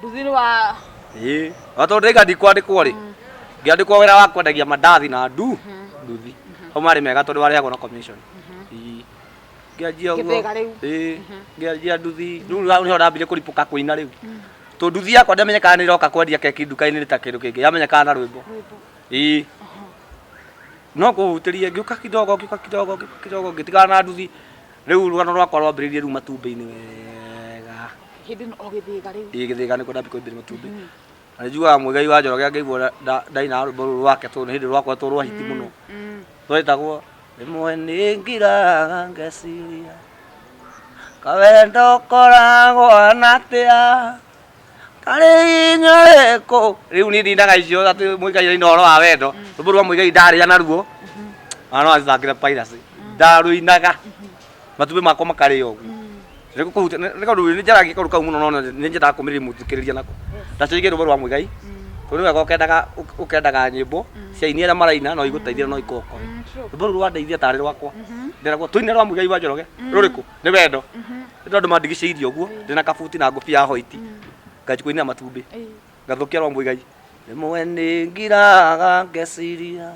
S1: Nduthi nĩ wa
S2: Ĩĩ. O tondũ ndaiga ndikwandĩkwo rĩ, ngĩandĩkwo wĩra wa kwendagia mandathi na ndu nduthi. Hau marĩ mega tondũ warĩhagwo na commission. Ĩĩ. Ngĩanjia ũguo.
S1: Gĩthĩga rĩu.
S2: Ĩĩ. Ngĩanjia nduthi. Rĩu hau nĩho ndambire kũripũka kũina rĩu. Tondũ nduthi yakwa ndĩamenyekaga nĩ ĩroka kwendia keki nduka-inĩ nĩ ta kĩndũ kĩngĩ. Yamenyekaga na rwĩmbo.
S1: Rwĩmbo.
S2: Ĩĩ. No kũhutĩrie ngĩũka kidogo ngĩũka kidogo ngĩũka kidogo ngĩtigana na nduthi. Rĩu rũgano rwakwa rwambĩrĩirie rĩu matumbĩ-inĩ wega.
S1: Hĩndĩ ĩno o gĩthĩga rĩu.
S2: Ĩĩ gĩthĩga nĩkuo ndambia kũimbĩria matumbĩ. Na nĩnjiguaga Muigai wa Njoroge angĩigua ndaina rwĩmbo rũrũ rwake tondũ nĩ hĩndĩ rwakoretwo rwa hiti mũno. Rwetagwo rĩmwe nĩ ngiraga ngeciria kawendo koragwo na atĩa karĩ hinya ũrĩkũ. Rĩu niĩ ndinaga icio atĩ Muigai aina ũhoro wa wendo. Rwĩmbo rwa Muigai ndarĩa naruo ona no acithakĩre piracy. Ndarũinaga matumbĩ makwa makarĩo ũguo. Nĩgũkũhutia nĩ kaũndũ nĩ njaragia kaũndũ kau mũno no nĩ nyendaga kũmĩrĩria mũthikĩrĩria nako. Ndacenjirie rwĩmbo rwa Muigai tondũ nĩ wega ũkendaga ũkendaga nyĩmbo cia aini arĩa maraina no igũteithie na no ikũokoe. Rwĩmbo rũu rwandeithia tarĩ rwakwa. Nderagwo tũine rwa Muigai wa Njoroge rũrĩkũ? Nĩ wendo. Nĩ tondũ mandigicĩirie ũguo ndĩna kabuti na ngũbia ya white nganjia kũinĩra matumbĩ ngathũkia rwa Muigai. Rĩmwe nĩ ngiraga ngeciria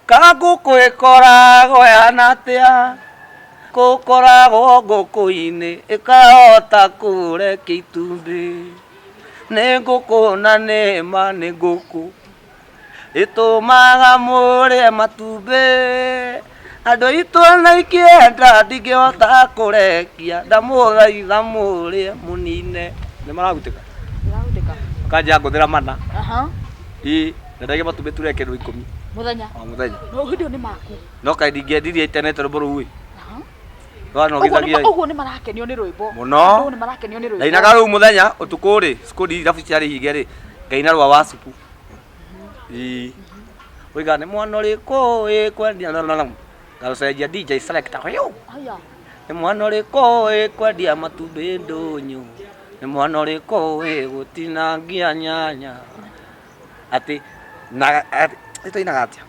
S2: Ka ngũkũ ĩkoragwo ĩhana atĩa? Gũkoragwo ngũkũ-inĩ ĩkahota kũrekia itumbĩ. Nĩ ngũkũ na nĩ ma nĩ ngũkũ ĩtũmaga mũrĩe matumbĩ. Andũ aitũ ona ingĩenda ndingĩhota kũrekia, ndamũthaitha mũrĩe mũnine. Nĩ maragutĩka?
S1: Ndĩragutĩka.
S2: Makanjia ngũthĩra mana.
S1: Aha.
S2: Ĩĩ, ndendagia matumbĩ ture kĩndũ ikũmi
S1: Mũthenya.
S2: o mũthenya.
S1: No hĩndĩ ĩyo nĩ maku.
S2: No kaĩ ndingĩendirie itenete rwĩmbo rũu ĩ.
S1: Aha.
S2: Rwanogethagia
S1: Ũguo nĩ- Ũguo nĩ marakenio nĩ rwĩmbo.
S2: Mũno.
S1: Andũ nĩ marakenio nĩ rwĩmbo.
S2: Ndainaga rũu mũthenya ũtukũ rĩ, cukuru irabu ciarĩ hinge rĩ, ngaina rwa wacuku. Ĩĩ. Oiga nĩ mwana ũrĩkũ ĩ kwendia ngarũcenjia DJ selector. Hĩu.
S1: Haya.
S2: Nĩ mwana ũrĩkũ ĩ kwendia matumbĩ ndũnyũ. Nĩ mwana ũrĩkũ ĩ gũtinangia nyanya. Atĩ na atĩ twainaga atĩa?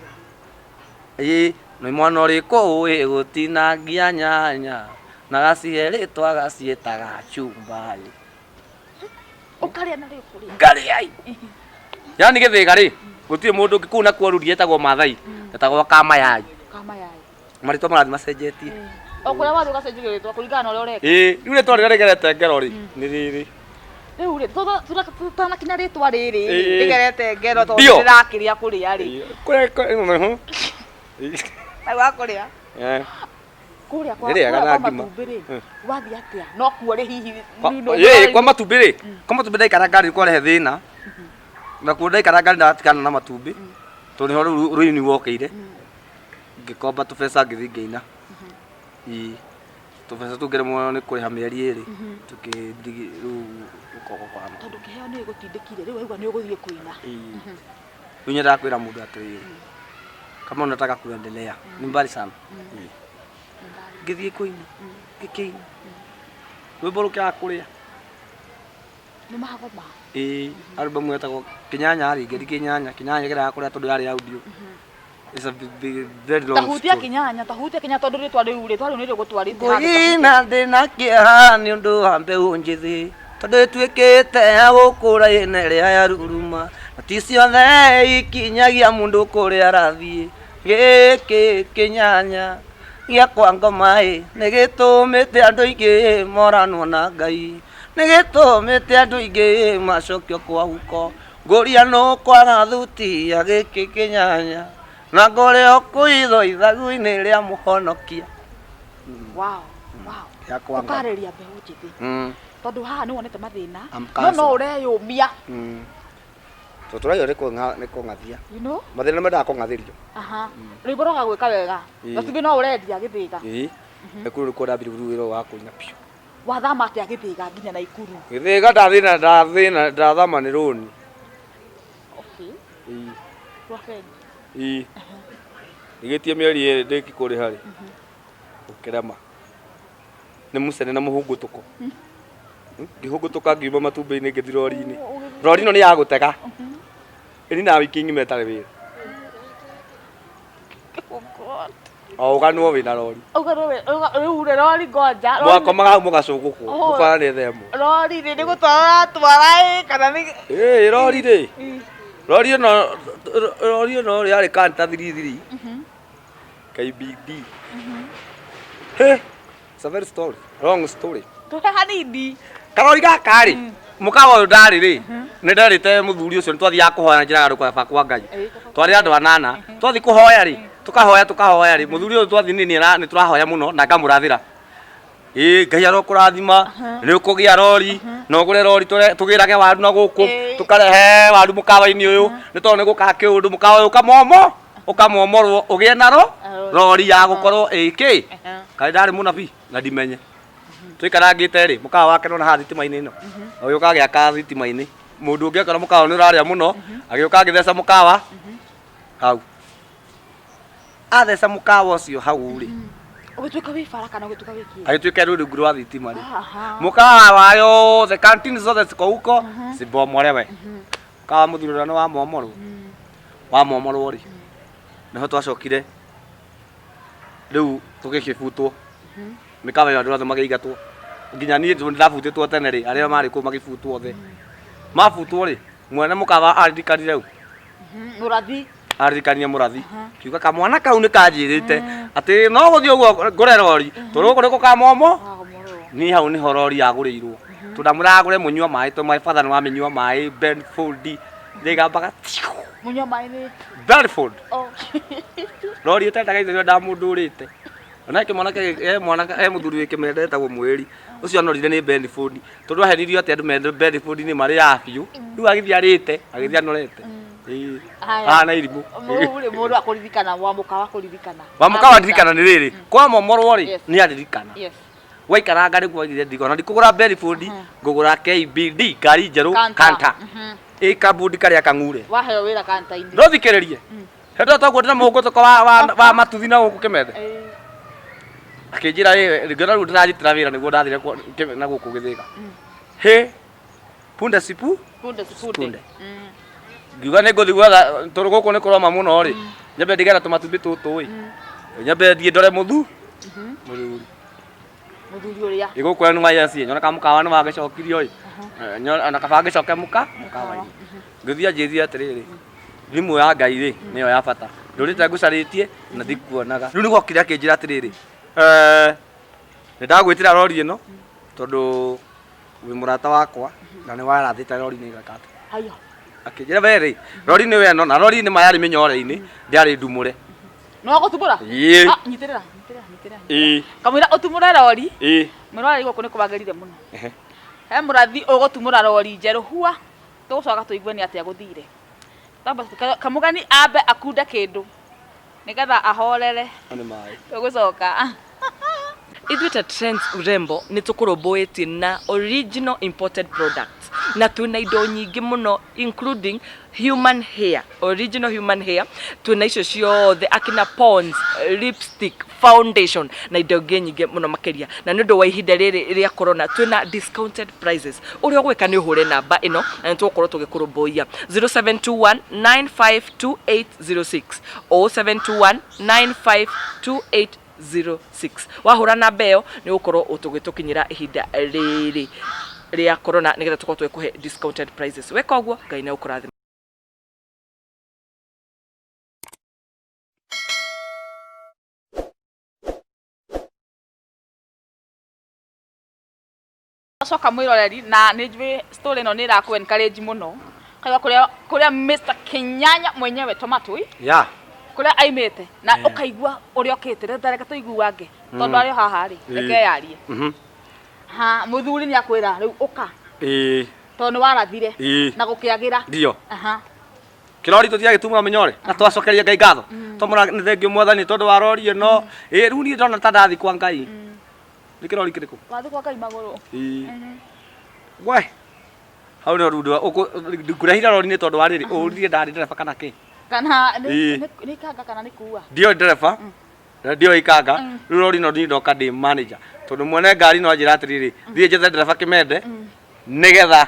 S2: Ĩĩ nĩ mwana ũrĩkũ ĩ gũtinangia nyanya na gacihe rĩtwa gaciĩtaga chumbari.
S1: Ũkarĩa na rĩu kũrĩa.
S2: Ngarĩa ĩ. Yaani gĩthĩga rĩ, gũtirĩ mũndũ ũngĩ kũu nakuo rudi etagwo Maathai, etagwo Kamayai.
S1: Kamayai.
S2: Marĩtwa marathiĩ macenjetie.
S1: O kũrĩa wathiĩ ũgacenjerio rĩtwa kũringana na ũrĩa ũreka.
S2: Ĩĩ, rĩu rĩtwa rĩrĩa rĩgerete ngero rĩ, nĩ rĩrĩ.
S1: Rĩu rĩ, tũtanakinya rĩtwa rĩrĩ
S2: Ĩĩ.
S1: rĩgerete ngero tondũ
S2: Ndio.
S1: rĩrakĩria kũrĩa rĩ.
S2: Kũrĩa kũrĩa
S1: Hau wa kũrĩa.
S2: Eh.
S1: Kũrĩa kwa
S2: Ndĩrĩaga
S1: kũrĩa
S2: na
S1: kwa
S2: ngima.
S1: matumbĩ rĩ,
S2: Mm.
S1: wathiĩ atĩa? No kuo rĩ hihi rĩu no-
S2: Ĩĩ, kwa matumbĩ rĩ, kwa matumbĩ ndaikara ngari kwarehe thĩna. Nakuo ndaikara ngari ndatigana na matumbĩ. Tondũ nĩho rĩu rũini wokĩire. Ngĩkomba tũbeca ngĩthiĩ ngĩina. Ĩĩ. Tũbeca tũu ngĩremwo nĩ kũrĩha mĩeri ĩrĩ. Tũkĩthiĩ rĩu gũkorwo kwa
S1: Tondũ kĩheo nĩ gĩgũtindĩkire rĩu waigua nĩ ũgũthiĩ kũina.
S2: Ĩĩ. Rĩu nyendaga kwĩra mũndũ atĩrĩrĩ, kama unataka kuendelea ni mbali sana. Ĩĩ. Ngĩthiĩ kũina, ngĩkĩina. Rwĩmbo rũkĩaga kũrĩa.
S1: Nĩ magoma.
S2: Ĩĩ, album yetagwo Kĩnyanya rĩ, ngĩthi Kĩnyanya, Kĩnyanya kĩraga kũrĩa tondũ yarĩ audio. It's a big, very long
S1: Tahutia
S2: story.
S1: kĩnyanya, tahutia kĩnyanya tondũ rĩtwa rĩu rĩtwa rĩu nĩ rĩgũtwarĩte handũ.
S2: Ngũina ndĩna kĩeha nĩ ũndũ wa mbeũ njĩthĩ tondũ ĩtuĩkĩte ya gũkũra ĩna ĩrĩa ya ruruma na ti ciothe ikinyagia mũndũ kũrĩa arathiĩ gĩkĩ kĩnyanya gĩa kwa ngoma ĩ nĩ gĩtũmĩte andũ aingĩ moranwo na Ngai nĩ gĩtũmĩte andũ aingĩ macokio kwa huko ngũria nũ kwaga thuti ya gĩkĩ kĩnyanya na ngũrĩo kũitho ithagu-inĩ rĩa mũhonokia.
S1: Wow, wow.
S2: Ya kwa ngoma.
S1: Ũkarĩria mbeũ njĩthĩ tondũ haha nĩ wonete mathĩna
S2: I'm
S1: no no
S2: counselor.
S1: ũreyũmia
S2: Tondũ tũraigua nĩ kũng'athia
S1: you know
S2: mathĩna nĩ mendaga kũng'athĩrio.
S1: Aha. Rwĩmbo rwaga gwĩka wega.
S2: Ĩĩ.
S1: Matumbĩ no ũrendia gĩthĩga.
S2: Ĩĩ Nakuru nĩkuo ndambirie rĩu wĩra ũyũ wa kũina biũ.
S1: Wathama atĩa gĩthĩga nginya Naikuru?
S2: Gĩthĩga ndathĩna ndathĩna ndathama nĩ rũni.
S1: Okay.
S2: Ĩĩ.
S1: Rwa bengi.
S2: Ĩĩ. Ndigĩtie mĩeri ĩrĩ ndĩki kũrĩha rĩ. Ũkĩrema. Nĩ mũcene na mũhũngũtũko. Ngĩhũngũtũka ngiuma matumbĩ-inĩ ngĩthiĩ rori-inĩ. Rori ĩno nĩ ya gũtega. Ĩninaga wiki ng'ima ĩtarĩ wĩra.
S1: Oh God.
S2: O ũganwo wĩna rori.
S1: Rĩu rĩ rori ngoja. Rori-
S2: Mwakomaga hau mũgacũgũkwo.
S1: Oh.
S2: Mũkora nĩ thaa ĩmwe.
S1: Rori rĩ nĩ gũtwara ũratwara ĩ kana nĩ
S2: Ĩ rori rĩ. Rori ĩno rori ĩno rĩ yarĩ Canter 33. KBD. He. It's a very story. Long story.
S1: Tũhe hanini.
S2: Karori gaka rĩ mũkawa ũyũ ndarĩ rĩ nĩ nderĩte mũthuri ũcio nĩ twathiaga kũhoya na njĩra ya andũ kwa Ngai twarĩ andũ anana twathiĩ kũhoya rĩ tũkahoya tũkahoya rĩ mũthuri ũyũ twathiĩ nĩ nĩ tũrahoya mũno na ngamũrathĩra ĩ Ngai arokũrathima nĩ ũkũgĩa rori na ũgũre rori tũgĩrage waru na gũkũ tũkarehe waru mũkawa-inĩ ũyũ nĩ tondũ nĩ gũkaga kĩũndũ mũkawa ũyũ ũkamomo ũkamomorwo ũgĩe naro rori ya gũkorwo ĩ kĩ kaĩ ndarĩ mũnabii na ndimenye tũikarangĩte rĩ mũkawa wake nona haha thitima-inĩ ĩno agĩũka agĩaka thitima-inĩ mũndũ ũngĩ akora mũkawa nĩ ũrarĩa mũno agĩũka agĩtheca mũkawa hau atheca mũkawa ũcio hau rĩ
S1: Ũgĩtuĩka wĩ bara kana ũgĩtuĩka wĩ kĩ?
S2: agĩtuĩka rũrungu rwa thitima rĩ
S1: Aha.
S2: mũkawa wayo the canteen zothe ziko huko zibomolewe mũkawa mũthuri ũrĩa nĩ wamomorwo wamomorwo rĩ nĩho twacokire rĩu tũgĩkĩbutwo mĩkawa ĩyo andũ othe magĩingatwo nginya niĩ tondũ ndabutĩtwo tene rĩ arĩa marĩ kũu magĩbutwo othe mabutwo rĩ mwene mũkawa aririkanire u
S1: Mũrathi.
S2: aririkanire mũrathi kiuga kamwana kau nĩ kanjĩrĩte atĩ no gũthiĩ ũguo ngũre rori tondũ gũkũ nĩ gũkamomo
S1: Wagomorwo.
S2: niĩ hau nĩho rori yagũrĩirwo tondũ ndamwĩraga ngũre mũnyua maĩ tondũ my father nĩ wamĩnyua maĩ Benfold rĩgambaga
S1: Mũnyua maĩ nĩ.
S2: Benfold
S1: Oh.
S2: rori ĩtendaga ithe ndamũndũ ũrĩte ona kĩmwana he mwana he mũthuri wĩ kĩmende etagwo mwĩri ũcio anorire nĩ Benfold tondũ ahenirio atĩ andũ mende Benfold nĩ marĩaga biũ rĩu agĩthiĩ arĩte agĩthiĩ anorete ĩĩ
S1: Haya.
S2: ahana irimũ
S1: Rĩu rĩ mũndũ akũririkana wa mũkawa kũririkana.
S2: wa mũkawa ndirikana nĩ rĩrĩ kwamomorwo rĩ
S1: Yes.
S2: nĩ aririkana
S1: Yes.
S2: waikaranga nĩguo waigire ndiko na ndikũgũra Benfold ngũgũra KBD ngari njerũ
S1: Canter.
S2: Canter ĩ kabudi karĩa kang'ure
S1: Waheo wĩra kanta-inĩ.
S2: no thikĩrĩrie hĩndĩ ĩyo twaguo ndĩna mũhũngũtũko wa, wa, wa matuthi na gũkũ kĩmethe akĩnjĩra ĩ ngĩona rĩu ndĩranyitĩra wĩra nĩguo ndathire na gũkũ gĩthĩga hĩ punde sipu
S1: Punde sipunde.
S2: Punde. Ngiuga nĩ ngũthiĩ gwetha tondũ gũkũ nĩ kũroma mũno rĩ nyambe ndigera tũmatumbĩ tũtũ ĩ nyambe thiĩ ndore mũthu mũthuri
S1: Mũthuri ũrĩa.
S2: ĩ gũkũ NYS nyona ka mũkawa nĩ wagĩcokirio ĩ ona kaba ngĩcoke mũka mũkawa-inĩ ngĩthiĩ anjĩrire atĩrĩrĩ thimũ ya Ngai rĩ nĩyo ya bata ndũrĩte ngũcarĩtie na ndikuonaga rĩu nĩgwokire akĩnjĩra atĩrĩrĩ nĩ ndagwĩtĩra rori ĩno tondũ wĩ mũrata wakwa na nĩ warathĩte rori nĩ ĩgeka atĩa
S1: Haya.
S2: akĩnjĩra we rĩ rori nĩ ĩno na rori nĩ ma yarĩ mĩnyore-inĩ ndĩarĩ ndumũre
S1: Nĩ wagũtumũra?
S2: Ĩĩ.
S1: Ah, nyitĩrĩra, nyitĩrĩra, nyitĩrĩra.
S2: ĩĩ
S1: Kamũira ũtumũre rori.
S2: ĩĩ
S1: Mwĩroreri gũkũ nĩ kũbangĩrire mũno.
S2: Ehe.
S1: He mũrathi ũgũtumũra rori njerũ hua. Tũgũcoka tũigue nĩ atĩa gũthire. Tamba kamũgeni ambe akunde kĩndũ nĩgetha ahorere.
S2: Nĩ maĩ
S1: Tũgũcoka.
S3: Ithuĩ ta Trends Urembo nĩ tũkũrũmbũĩtie na original imported products na twĩna indo nyingĩ mũno including human hair, original human hair twĩna icio ciothe akina Pond's, lipstick, foundation na indo ingĩ nyingĩ mũno makĩria na nĩ ũndũ wa ihinda rĩrĩ rĩa corona twĩna discounted prices ũrĩa ũgwĩka nĩ ũhũre namba ĩno na nĩ tũgũkorwo tũgĩkũrũmbũiya 0721 952806 0721 9528 06 wahũra namba ĩyo nĩ ũgũkorwo ũtũgĩtũkinyĩra ihinda rĩrĩ rĩa corona nĩgetha tũkorwo tũgĩkũhe discounted prices weka ũguo Ngai nĩ agũkũrathima.
S1: Acoka mwĩroreri na nĩ njũĩ story ĩno nĩ ĩrakũ encourage mũno kaigua kũrĩa kũrĩa Mr Kinyanya mwenyewe Tomato ĩ
S2: ya
S1: kũrĩa aimĩte na ũkaigua ũrĩa okĩte rĩu reke tũiguange tondũ arĩ o haha rĩ reke yarie ha mũthuri nĩ akwĩra rĩu ũka
S2: ĩĩ
S1: tondũ nĩ warathire
S2: Ĩĩ.
S1: na gũkĩagĩra
S2: ndio
S1: aha
S2: kĩrori tũtiagĩtumũra mĩnyore na twacokeria Ngai ngatho twamũra nĩ thengio mwathani tondũ wa rori ĩno ĩ rĩu niĩ ndona ta ndathi kwa Ngai nĩ kĩrori kĩrĩkũ
S1: wathiĩ kwa Ngai magũrũ
S2: Ĩĩ. we hau nĩho rĩu ngũrehire rori nĩ tondũ wa rĩrĩ ũririe ndarĩ ndereba kana kĩ
S1: kana
S2: Ĩĩ.
S1: nĩ ikanga kana nĩ kuua
S2: ndioĩ ndereba na ndioĩ ikanga rĩu rori ĩno niĩ ndoka ndĩ manager tondũ mwene ngari no anjĩra atĩrĩrĩ thiĩ njethe ndereba kĩmende nĩgetha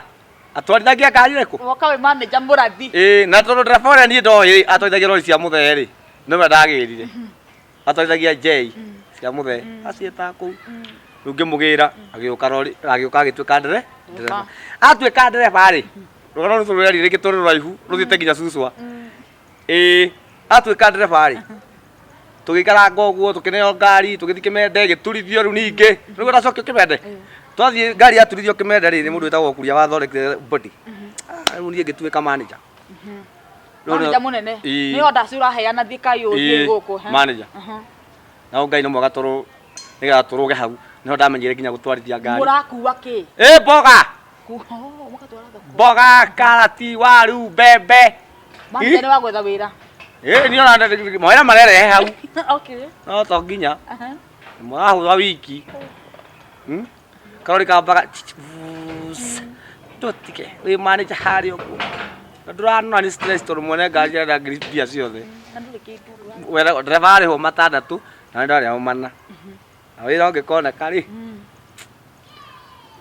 S2: atwarithagia ngari ĩrĩkũ
S1: woka wĩ manager mũrathi
S2: ĩĩ na tondũ ndereba ũrĩa niĩ ndoĩ rĩ atwarithagia rori cia mũthee rĩ Nĩwe ndagĩrire. Atwarithagia njei cia mũthee. Aciĩtaga kũu. Rĩu ngĩmũgĩra agĩũka rori agĩũka agĩtuĩka ndere ndereba. Atuĩka ndereba rĩ, rũgano rũu tũrũreri rĩngĩ tũrĩ rũraihu rũthiĩte nginya Suswa. Ĩĩ atuĩka ndereba rĩ, tũgĩikaranga ũguo tũkĩneo ngari tũgĩthiĩ Kĩmende ĩgĩturithio rĩu ningĩ. Rĩu ndacokio Kĩmende. Twathiĩ ngari yaturithio Kĩmende rĩ, nĩ mũndũ wĩtagwo Kuria wathondekire body. Ah, rĩu niĩ ngĩtuĩka manager. Rĩu nĩ-
S1: Manager mũnene.
S2: Ĩĩ.
S1: Nĩ order ũraheana thiĩ kayũ thiĩ
S2: Ĩĩ,
S1: gũkũ. he?
S2: manager. Na Ngai nĩ mwega tũrũ nĩgetha tũrũge hau nĩho ndamenyire nginya gũtwarithia ngari.
S1: Mũrakua kĩ?
S2: Ĩ mboga,
S1: Oh, mũgatwara thoko.
S2: mboga, karati, waru, mbembe.
S1: Manager nĩ wa gwetha wĩra.
S2: Ĩ niĩ ona mawĩra marerehe hau.
S1: Okay.
S2: No to nginya
S1: Aha.
S2: mũrahũra wiki. Karori kambaga tũtige wĩ manager harĩa ũguo. Na ndũranona nĩ stress tondũ mwene ngari arenda ngiri mbia ciothe.
S1: Na ndũrĩ kĩndũ.
S2: Wera ndereba arĩhwo matandatũ na ndarĩhwo mana. Na wĩra ũngĩkoneka rĩ,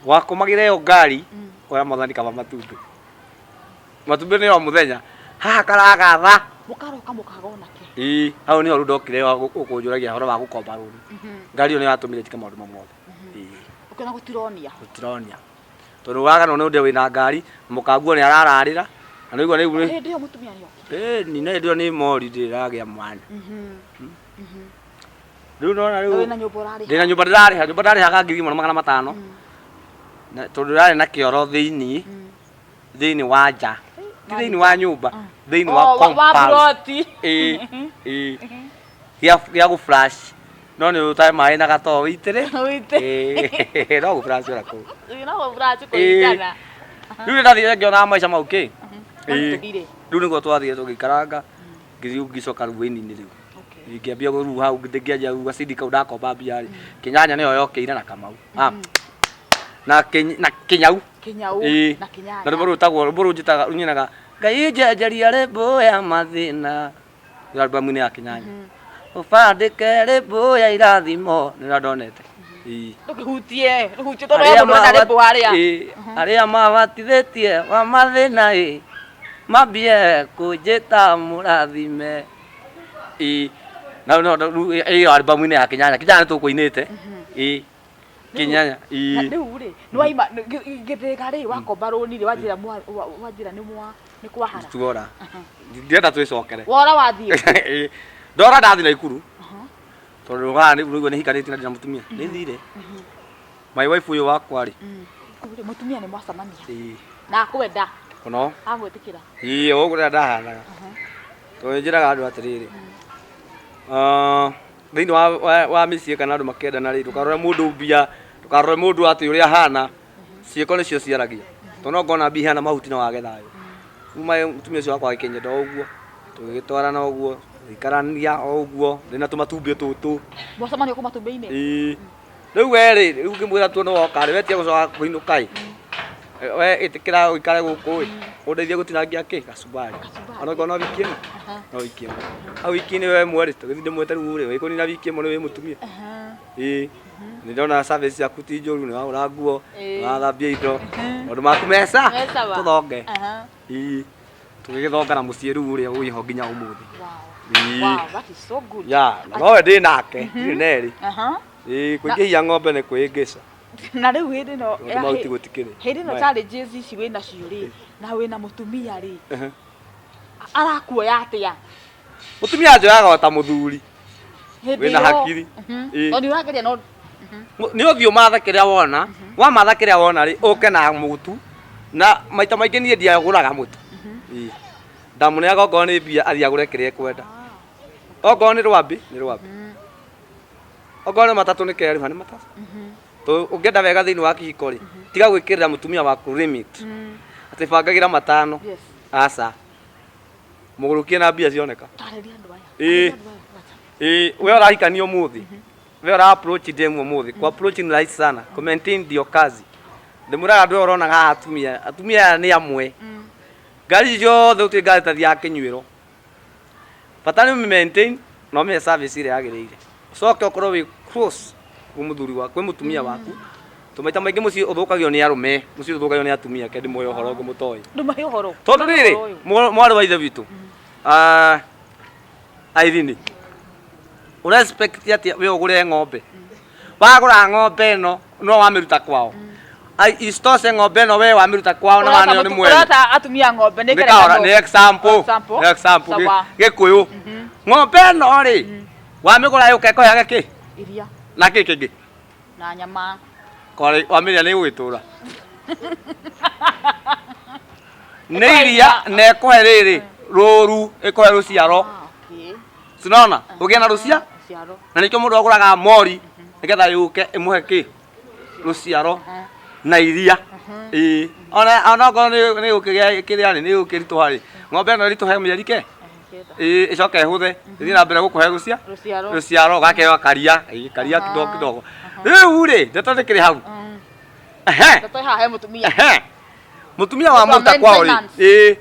S2: wakomagĩra ĩyo ngari oya mwathani kaba matumbĩ. Matumbĩ nĩ o mũthenya. Haha karagatha.
S1: Mũkaroka mũkaga onake.
S2: Ĩĩ, hau nĩho rĩu ndokire ũkũnjũragia ũhoro wa gũkomba rũni. Ngari ĩyo nĩyo yatũmire njĩke maũndũ mau mothe. Ĩĩ,
S1: Ũkĩona gũtironia.
S2: gũtironia. Tondũ waganwo nĩ ũndũ wĩna ngari, mũkaguo nĩ arararĩra, na nĩguo rĩu nĩ
S1: Hĩndĩ ĩyo mũtumia nĩ okire.
S2: Ĩĩ, ni na hĩndĩ ĩyo nĩ mori ndĩragĩa mwana. Rĩu nona rĩu
S1: Na wĩna nyũmba ũrarĩha.
S2: ndĩna nyũmba ndĩrarĩha, nyũmba ndarĩhaga 1,500. Na tondũ ndĩrarĩ na kĩoro thĩinĩ, thĩinĩ wa nja. Ti thĩinĩ wa nyũmba, thĩinĩ wa
S1: Oh, wa
S2: compound.
S1: ploti.
S2: Ĩĩ, ĩĩ. Gĩa gĩa gũ flash. No nĩ ũtahe maĩ na gatoo wĩitĩrĩ.
S1: Wĩite.
S2: Ĩĩ, no gũ flash ona kũu.
S1: No gũ flash kũringana.
S2: Rĩu nĩ ndathire ngĩonaga maica mau kĩ.
S1: No
S2: Ĩĩ.
S1: nĩtũthire.
S2: Rĩu nĩguo twathire tũgĩikaranga ngĩthiĩ ngĩcoka rĩu wĩini-inĩ rĩu.
S1: Okay.
S2: Ngĩambia rĩu hau ngĩanjia rĩu gacindi kau ndakomba mbia rĩ. Kĩnyanya nĩyo yokĩire na Kamau. Ah, na na Kĩnyau.
S1: Kĩnyau
S2: Ĩĩ.
S1: na Kĩnyanya.
S2: Na rwĩmbo rwĩtagwo rwĩmbo rũu njĩtaga nyinaga Ngai njenjeria rĩmbũ ya mathĩna. Nĩ albamu-inĩ ya Kĩnyanya. Ũbandĩke rĩmbũ ya irathimo nĩ ũrĩa ndonete. Ĩĩ.
S1: Ndũkĩhutie, ndũhutie tondũ he mũndũ ũrenda rĩmbũ harĩa.
S2: Ĩĩ, arĩa mabatithĩtie wa mathĩna ĩ mambie kũnjĩta mũrathime. Ĩĩ. Na no rĩu ĩyo albamu-inĩ ya Kĩnyanya. Kĩnyanya nĩ tũkũinĩte. Ĩĩ. Kĩnyanya.
S1: Na
S2: Ĩĩ.
S1: rĩu rĩ, nĩwaima gĩthĩga rĩ, wakomba rũni rĩ, wanjĩra wanjĩra nĩ mwa nĩ kwahara.
S2: Tuora. Ndĩrenda twĩcokere.
S1: Wora wathiĩ.
S2: Ĩĩ. Ndora ndathiĩ Naikuru. Tondũ haha nĩ nĩ hikanĩtie na ndina mũtumia. Nĩ thire. My wife ũyũ wakwa rĩ.
S1: Kũu rĩ, mũtumia nĩ mwacemania.
S2: Ĩĩ.
S1: Na akwenda,
S2: Mũno.
S1: agwĩtĩkĩra.
S2: Ĩĩ ũguo ũrĩa ndahanaga. Tondũ njĩraga andũ atĩrĩrĩ. Ah, thĩinĩ wa, wa, wa mĩciĩ kana andũ makĩendana rĩ, ndũkarore mũndũ mbia, ndũkarore mũndũ atĩ ũrĩa ahana, ciĩko nĩcio ciaragia. Tondũ no ngona mbia ihana mahuti no wage thayũ. Rĩu maĩ mũtumia ũcio wakwa agĩkĩnyenda o ũguo, tũgĩgĩtwarana o ũguo, tũgĩikarania o ũguo, ndĩna tũmatumbĩ tũtũ.
S1: Mwacemanio kũ matumbĩ-inĩ?
S2: Ĩĩ. Rĩu we rĩ, rĩu ngĩmwĩra tuo nĩ woka rĩ, we tiga gũcoka kũinũka ĩ. We ĩtĩkĩra ũikare gũkũ ĩ, ũndeithie gũtinangia kĩ? Gacumbari.
S1: Gacumbari.
S2: Ona okorwo no wiki ĩmwe?
S1: Aha.
S2: No wiki ĩmwe. Hau wiki-inĩ ĩyo ĩmwe rĩ, tũgĩthiĩ ndĩmwĩte rĩu rĩ, wĩkũnina wiki ĩmwe nĩ wĩ mũtumia.
S1: Aha.
S2: Ĩĩ. Nĩ ndona service ciaku ti njũru, nĩ wagũra nguo,
S1: Ĩĩ.
S2: nĩ wathambia indo, maũndũ maku mesa,
S1: Me sawa.
S2: tũthonge.
S1: Aha.
S2: Ĩĩ. Tũgĩgĩthonga na mũciĩ rĩu ũrĩa wĩho nginya ũmũthĩ.
S1: Wow.
S2: Ĩĩ.
S1: Wow, that is so good.
S2: Ya, na nowe ndĩ nake, ndirĩ na erĩ.
S1: Aha.
S2: Ĩĩ, kũingĩhia ng'ombe nĩ kwĩhĩngĩca.
S1: Na rĩu hĩndĩ ĩno
S2: Maũndũ mau ti gũtikĩrĩ.
S1: hĩndĩ ĩno
S2: Maya.
S1: challenges ici wĩ nacio rĩ, na wĩna mũtumia rĩ, arakuoya atĩa?
S2: Mũtumia anjoyaga o ta mũthuri.
S1: Hĩndĩ
S2: Wĩna
S1: ĩyo-
S2: hakiri.
S1: Mhm.
S2: Ĩĩ.
S1: Tondũ ũrageria no
S2: Nĩ ũthiĩ ũmathe kĩrĩa wona, wamatha kĩrĩa wona rĩ, ũke na mũtu. Na maita maingĩ niĩ ndiagũraga mũtu. Ĩĩ. Ndamũneaga okorwo nĩ mbia athiĩ agũre kĩrĩa ekwenda. Okorwo nĩ rwambĩ, nĩ rwambĩ. Okorwo nĩ matatũ nĩ kerĩha nĩ matatũ. Tondũ ũngĩenda wega thĩinĩ wa kĩhiko rĩ, tiga gwĩkĩrĩra mũtumia waku limit. Atĩ bangagĩra matano.
S1: Yes.
S2: Aca. Mũgũrũkie na mbia cioneka.
S1: Tarĩria andũ aya.
S2: Ĩĩ.
S1: Tarĩria andũ aya kwanza.
S2: Ĩĩ, we ũrahikania ũmũthĩ. We ũra approach demu ũmũthĩ. Ku approach ni rahisi sana. Ku maintain ndio kazi. Ndĩmwĩraga andũ aya ũronaga haha atumia. Atumia aya nĩ amwe. Ngari ici ciothe gũtirĩ ngari ĩtathiaga kĩnyuĩro. Bata nĩ ũmĩ maintain na ũmĩhe service ĩrĩa yagĩrĩire. Ũcoke ũkorwo wĩ close kwĩ mũthuri waku, kwĩ mũtumia waku. Tondũ maita maingĩ mũciĩ ũthũkagio nĩ arũme, mũciĩ ndũthũkagio nĩ atumia, reke ndĩmũhe ũhoro ũngĩ mũtoĩ.
S1: Ndũmahe ũhoro.
S2: Tondũ rĩrĩ,
S1: Ũhoro ũyũ.
S2: mwarĩ wa ithe witũ, ah, Irene ũra expect atĩa we ũgũre ng'ombe wagũra ng'ombe ĩno no wamĩruta kwao Ai, isitoshe ng'ombe ĩno we wamĩruta kwao na waneo nĩ mwene
S1: Ũrata atumia ng'ombe nĩ
S2: Nĩ kahora,
S1: ngerekano.
S2: nĩ example
S1: Example.
S2: nĩ example
S1: Sawa.
S2: gĩkũyũ ng'ombe ĩno rĩ wamĩgũra yũka ĩkũheage kĩ
S1: Iria
S2: na kĩ kĩngĩ
S1: na nyama.
S2: Kwarĩ wamĩrĩa nĩ ĩgũgĩtũra nĩ iria na ĩkũhe rĩrĩ rũru ĩkũhe rũciaro
S1: Ah, okay.
S2: sinaona ũgĩe na rũcia
S1: Rũciaro.
S2: na nĩkĩo mũndũ agũraga mori nĩgetha yũke ĩmũhe kĩ rũciaro na iria ĩĩ ona ona okorwo nĩ nĩ gũkĩgĩa kĩrĩa rĩ nĩ gũkĩritũha rĩ ng'ombe ĩno ĩritũhe mĩeri ke
S1: Kenda.
S2: ĩĩ ĩcoke ĩhũthe ĩthiĩ na mbere gũkũhe rũcia
S1: Rũciaro.
S2: rũciaro gakeo karia ĩĩ, karia kidogo kidogo rĩu rĩ ndeto ndĩkĩrĩ hau Ehe.
S1: Ndeto ĩ haha he mũtumia.
S2: Ehe. Mũtumia wa
S1: Ndeto
S2: mũruta kwao rĩ
S1: maintenance.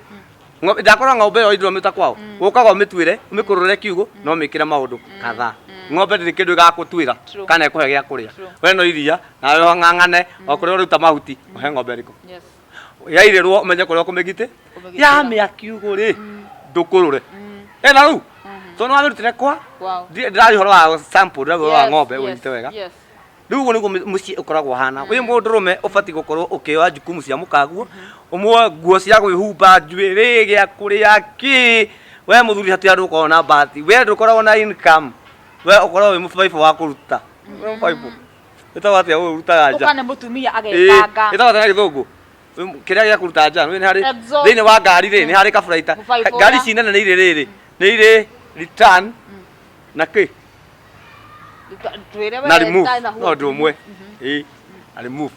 S2: ĩĩ ndakora ng'ombe ĩyo ndũramĩruta kwao ũkaga ũmĩtuĩre ũmĩkũrũre kiugũ na ũmĩkĩre maũndũ kadhaa ng'ombe ndĩrĩ kĩndũ ĩgakũtuĩra
S1: True.
S2: kana ĩkũhe gĩa kũrĩa
S1: True.
S2: we no iria nawe ũng'ang'ane o kũrĩa ũruta mahuti ũhe ng'ombe ĩrĩkũ
S1: Yes.
S2: yairĩrwo ũmenye kũrĩa ũkũmĩgitĩ
S1: Kũmĩgitĩra.
S2: yamĩa kiugũ rĩ ndũkũrũre ĩna rĩu tondũ nĩwamĩrutire kwa
S1: Kwao.
S2: ndĩraria ũhoro wa sample ndĩraria ũhoro wa
S1: Yes,
S2: ng'ombe
S1: yes,
S2: ũnyite wega
S1: Yes.
S2: rĩu ũguo nĩguo mũciĩ ũkoragwo hana wĩ mũndũrũme ũbatiĩ gũkorwo ũkĩoya jukumu cia mũkaguo ũmwe nguo cia gwĩhumba njuĩrĩ gĩa kũrĩa kĩ we mũthuri hatirĩ handũ ũkoragwo na bahati we ndũkoragwo na income we ũkoragwo wĩ mũbaibũ wa kũruta Wĩ mũbaibũ ĩtagwo atĩa ũyũ ũrutaga nja
S1: Ũka nĩ mũtumia
S2: Ĩĩ,
S1: agebanga.
S2: ĩtagwo atĩa na gĩthũngũ Wĩ- kĩrĩa gĩa kũruta nja nĩ harĩ
S1: Exhaust.
S2: thĩinĩ wa ngari rĩ nĩ harĩ kaburaita
S1: Mũbaibũ
S2: ngari
S1: ũrĩa.
S2: ici nene nĩ irĩ rĩrĩ nĩ irĩ return na kĩ
S1: Twĩre we
S2: na remove
S1: ndarĩ na
S2: no ũndũ ũmwe ĩĩ na remove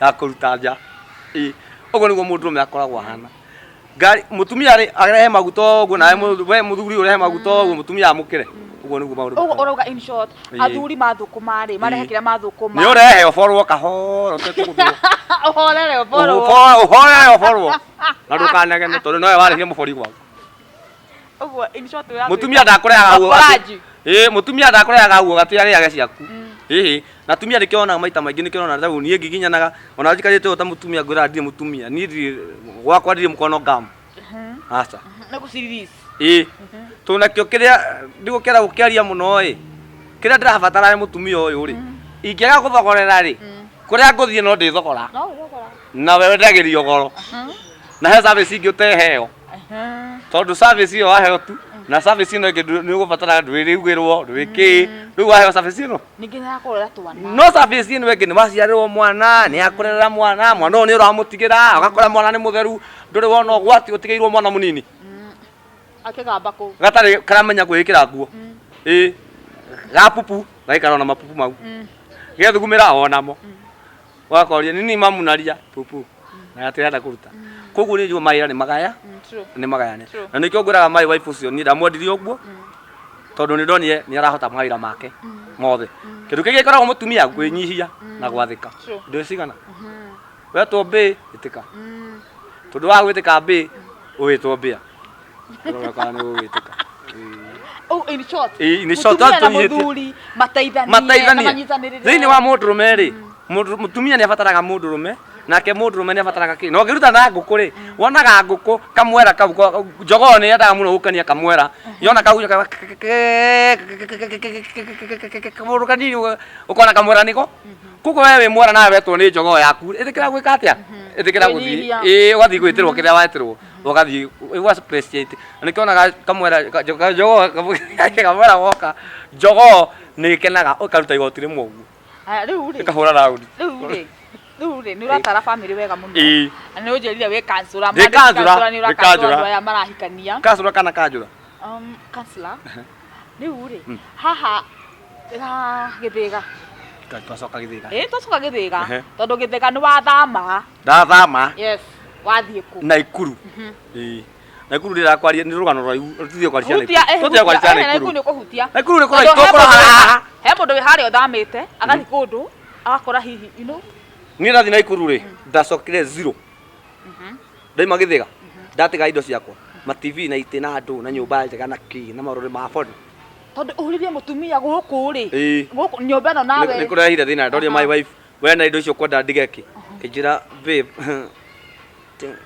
S2: ya kũruta nja ĩĩ ũguo nĩguo mũndũrũme akoragwo ahana ngari mũtumia rĩ arehe maguta ũguo nawe we mũthuri ũrehe maguta ũguo mũtumia amũkĩre ũguo nĩguo maũndũ
S1: Ũguo
S2: makoragwo.
S1: ũrauga in short,
S2: Ĩĩ.
S1: athuri mathũkũma rĩ, marehe
S2: Ĩĩ.
S1: kĩrĩa mathũkũma.
S2: nĩ ũrehe ũborwo kahora ũtekũgũthwo
S1: Ũhorere ũborwo.
S2: ũhorere ũborwo na ndũkanegene tondũ nowe warĩhire mũbori gwaku
S1: Ũguo in short ũratwĩra-
S2: mũtumia ndakũrehaga guo
S1: Ũkoraji.
S2: ĩĩ mũtumia ndakũrehaga guo gatĩ arĩage ciaku ĩhĩ na atumia nĩkĩo onaga maita maingĩ nĩkĩo ona rĩu niĩ ngiginyanaga ona njikarĩte ũũ ta mũtumia ngwĩraga ndirĩ mũtumia niĩ ndirĩ gwakwa ndirĩ mũkono ngamu aca
S1: Nĩ gũci-release.
S2: ĩĩ tondũ nakĩo kĩrĩa ndigũkĩenda gũkĩaria mũno ĩ kĩrĩa ndĩrabatara nĩ mũtumia ũyũ rĩ ingĩaga gũthogorera rĩ kũrĩa ngũthiĩ no ndĩthogora
S1: No ũrogora.
S2: na we wendagĩrio goro na he service ingĩ ũteheo tondũ service ĩyo waheo tu na service ĩno ĩngĩ nĩ ũgũbatara ndwĩrĩugĩrwo ndwĩkĩ rĩu waheo service ĩno
S1: Ningĩ nĩ yakũrera twana.
S2: no service ĩno ĩngĩ nĩ waciarĩrwo mwana nĩ yakũrerera mwana mwana ũyũ nĩ ũramũtigĩra ũgakora mwana nĩ mũtheru ndũrĩ wona ũgwati ũtigĩirwo mwana mũnini
S1: Akĩgamba kũu.
S2: gatarĩ karamenya kwĩĩkĩra nguo ĩĩ gapupu gaikara ona mapupu mau gethugumĩra onamo wakoria nini mamunaria pupu na gatirenda kũruta koguo nĩ njũĩ mawĩra nĩ magaya
S1: True.
S2: nĩ magayane
S1: True.
S2: na nĩkĩo ngwĩraga my wife ũcio niĩ ndamwendirie ũguo tondũ nĩ ndonire nĩ arahota mawĩra make mothe kĩndũ kĩngĩ gĩkoragwo mũtumia kwĩnyihia na gwathĩka
S1: True.
S2: indo cigana wetwo mbĩ ĩtĩka tondũ wa gwĩtĩka mbĩ ũwĩtwo mbĩa Ũrora kana nĩ ũgwĩtĩka
S1: Oh, in short.
S2: Ĩĩ, in short,
S1: Mũtumia na
S2: tũnyihĩtie.
S1: mũthuri mateithanie na
S2: mateithanie
S1: manyitanĩrĩre.
S2: thĩinĩ wa mũndũrũme rĩ mũtumia nĩ abataraga mũndũrũme nake mũndũrũme nĩ abataraga kĩ na ũngĩruta na ngũkũ rĩ wonaga ngũkũ kamwera kau jogoo nĩ yendaga mũno gũkenia kamwera yona kau kamũndũ kanini ũkona kamwera nĩko koguo we wĩ mwera nawe wetwo nĩ jogoo yaku ĩtĩkĩra gwĩka atĩa ĩtĩkĩra gũthiĩ
S1: Kwĩnyihia.
S2: ĩĩ ũgathiĩ gwĩtĩrwo kĩrĩa wetĩrwo ũgathiĩ ũga appreciate na nĩkĩo onaga kamwera jogoo kamwera woka jogoo nĩ ĩkenaga ĩkaruta igoti rĩmwe ũguo
S1: Aya, rĩu rĩ.
S2: ĩkahũra raundi
S1: Rĩu rĩ. Rĩu rĩ, nĩ ũratara family wega mũno.
S2: Ĩĩ.
S1: Na nĩ ũnjĩrire wĩ counselor.
S2: Ndĩ counselor,
S1: Nĩ
S2: ndĩ
S1: ũra counselor
S2: counselor.
S1: andũ aya marahikania.
S2: kacũra kana kanjũra
S1: Counselor. Rĩu rĩ, haha gĩthĩga.
S2: twacoka gĩthĩga
S1: Ĩĩ twacoka gĩthĩga.
S2: Ehe.
S1: Tondũ gĩthĩga nĩ wathama.
S2: ndathama
S1: Yes. Wathiĩ kũ?
S2: Naikuru ĩĩ Naikuru ndĩrakwaria nĩ rũgano rũraihu tũthiĩ kwaria
S1: Hutia, eh,
S2: Naikuru tũthiĩ kwaria
S1: hutia, eh, Naikuru
S2: Naikuru
S1: nĩ ũkũhutia.
S2: Naikuru nĩ
S1: Tondũ
S2: kũraihu
S1: he
S2: tũkũra
S1: mũndũ wĩ-
S2: haha
S1: he mũndũ wĩ harĩa ũthamĩte agathiĩ kũndũ agakora hihi you know
S2: niĩ ndathiĩ Naikuru rĩ ndacokire zero ndaima gĩthĩga ndatiga indo ciakwa ma TV na itĩ na andũ na nyũmba njega na kĩ na marũrĩ ma boni
S1: tondũ ũhuririe mũtumia gũkũ rĩ
S2: Ĩĩ.
S1: gũkũ nyũmba ĩno nawe
S2: nĩ kũrehire thĩna ndoria my wife we na indo icio kwenda ndige kĩ kĩnjĩra babe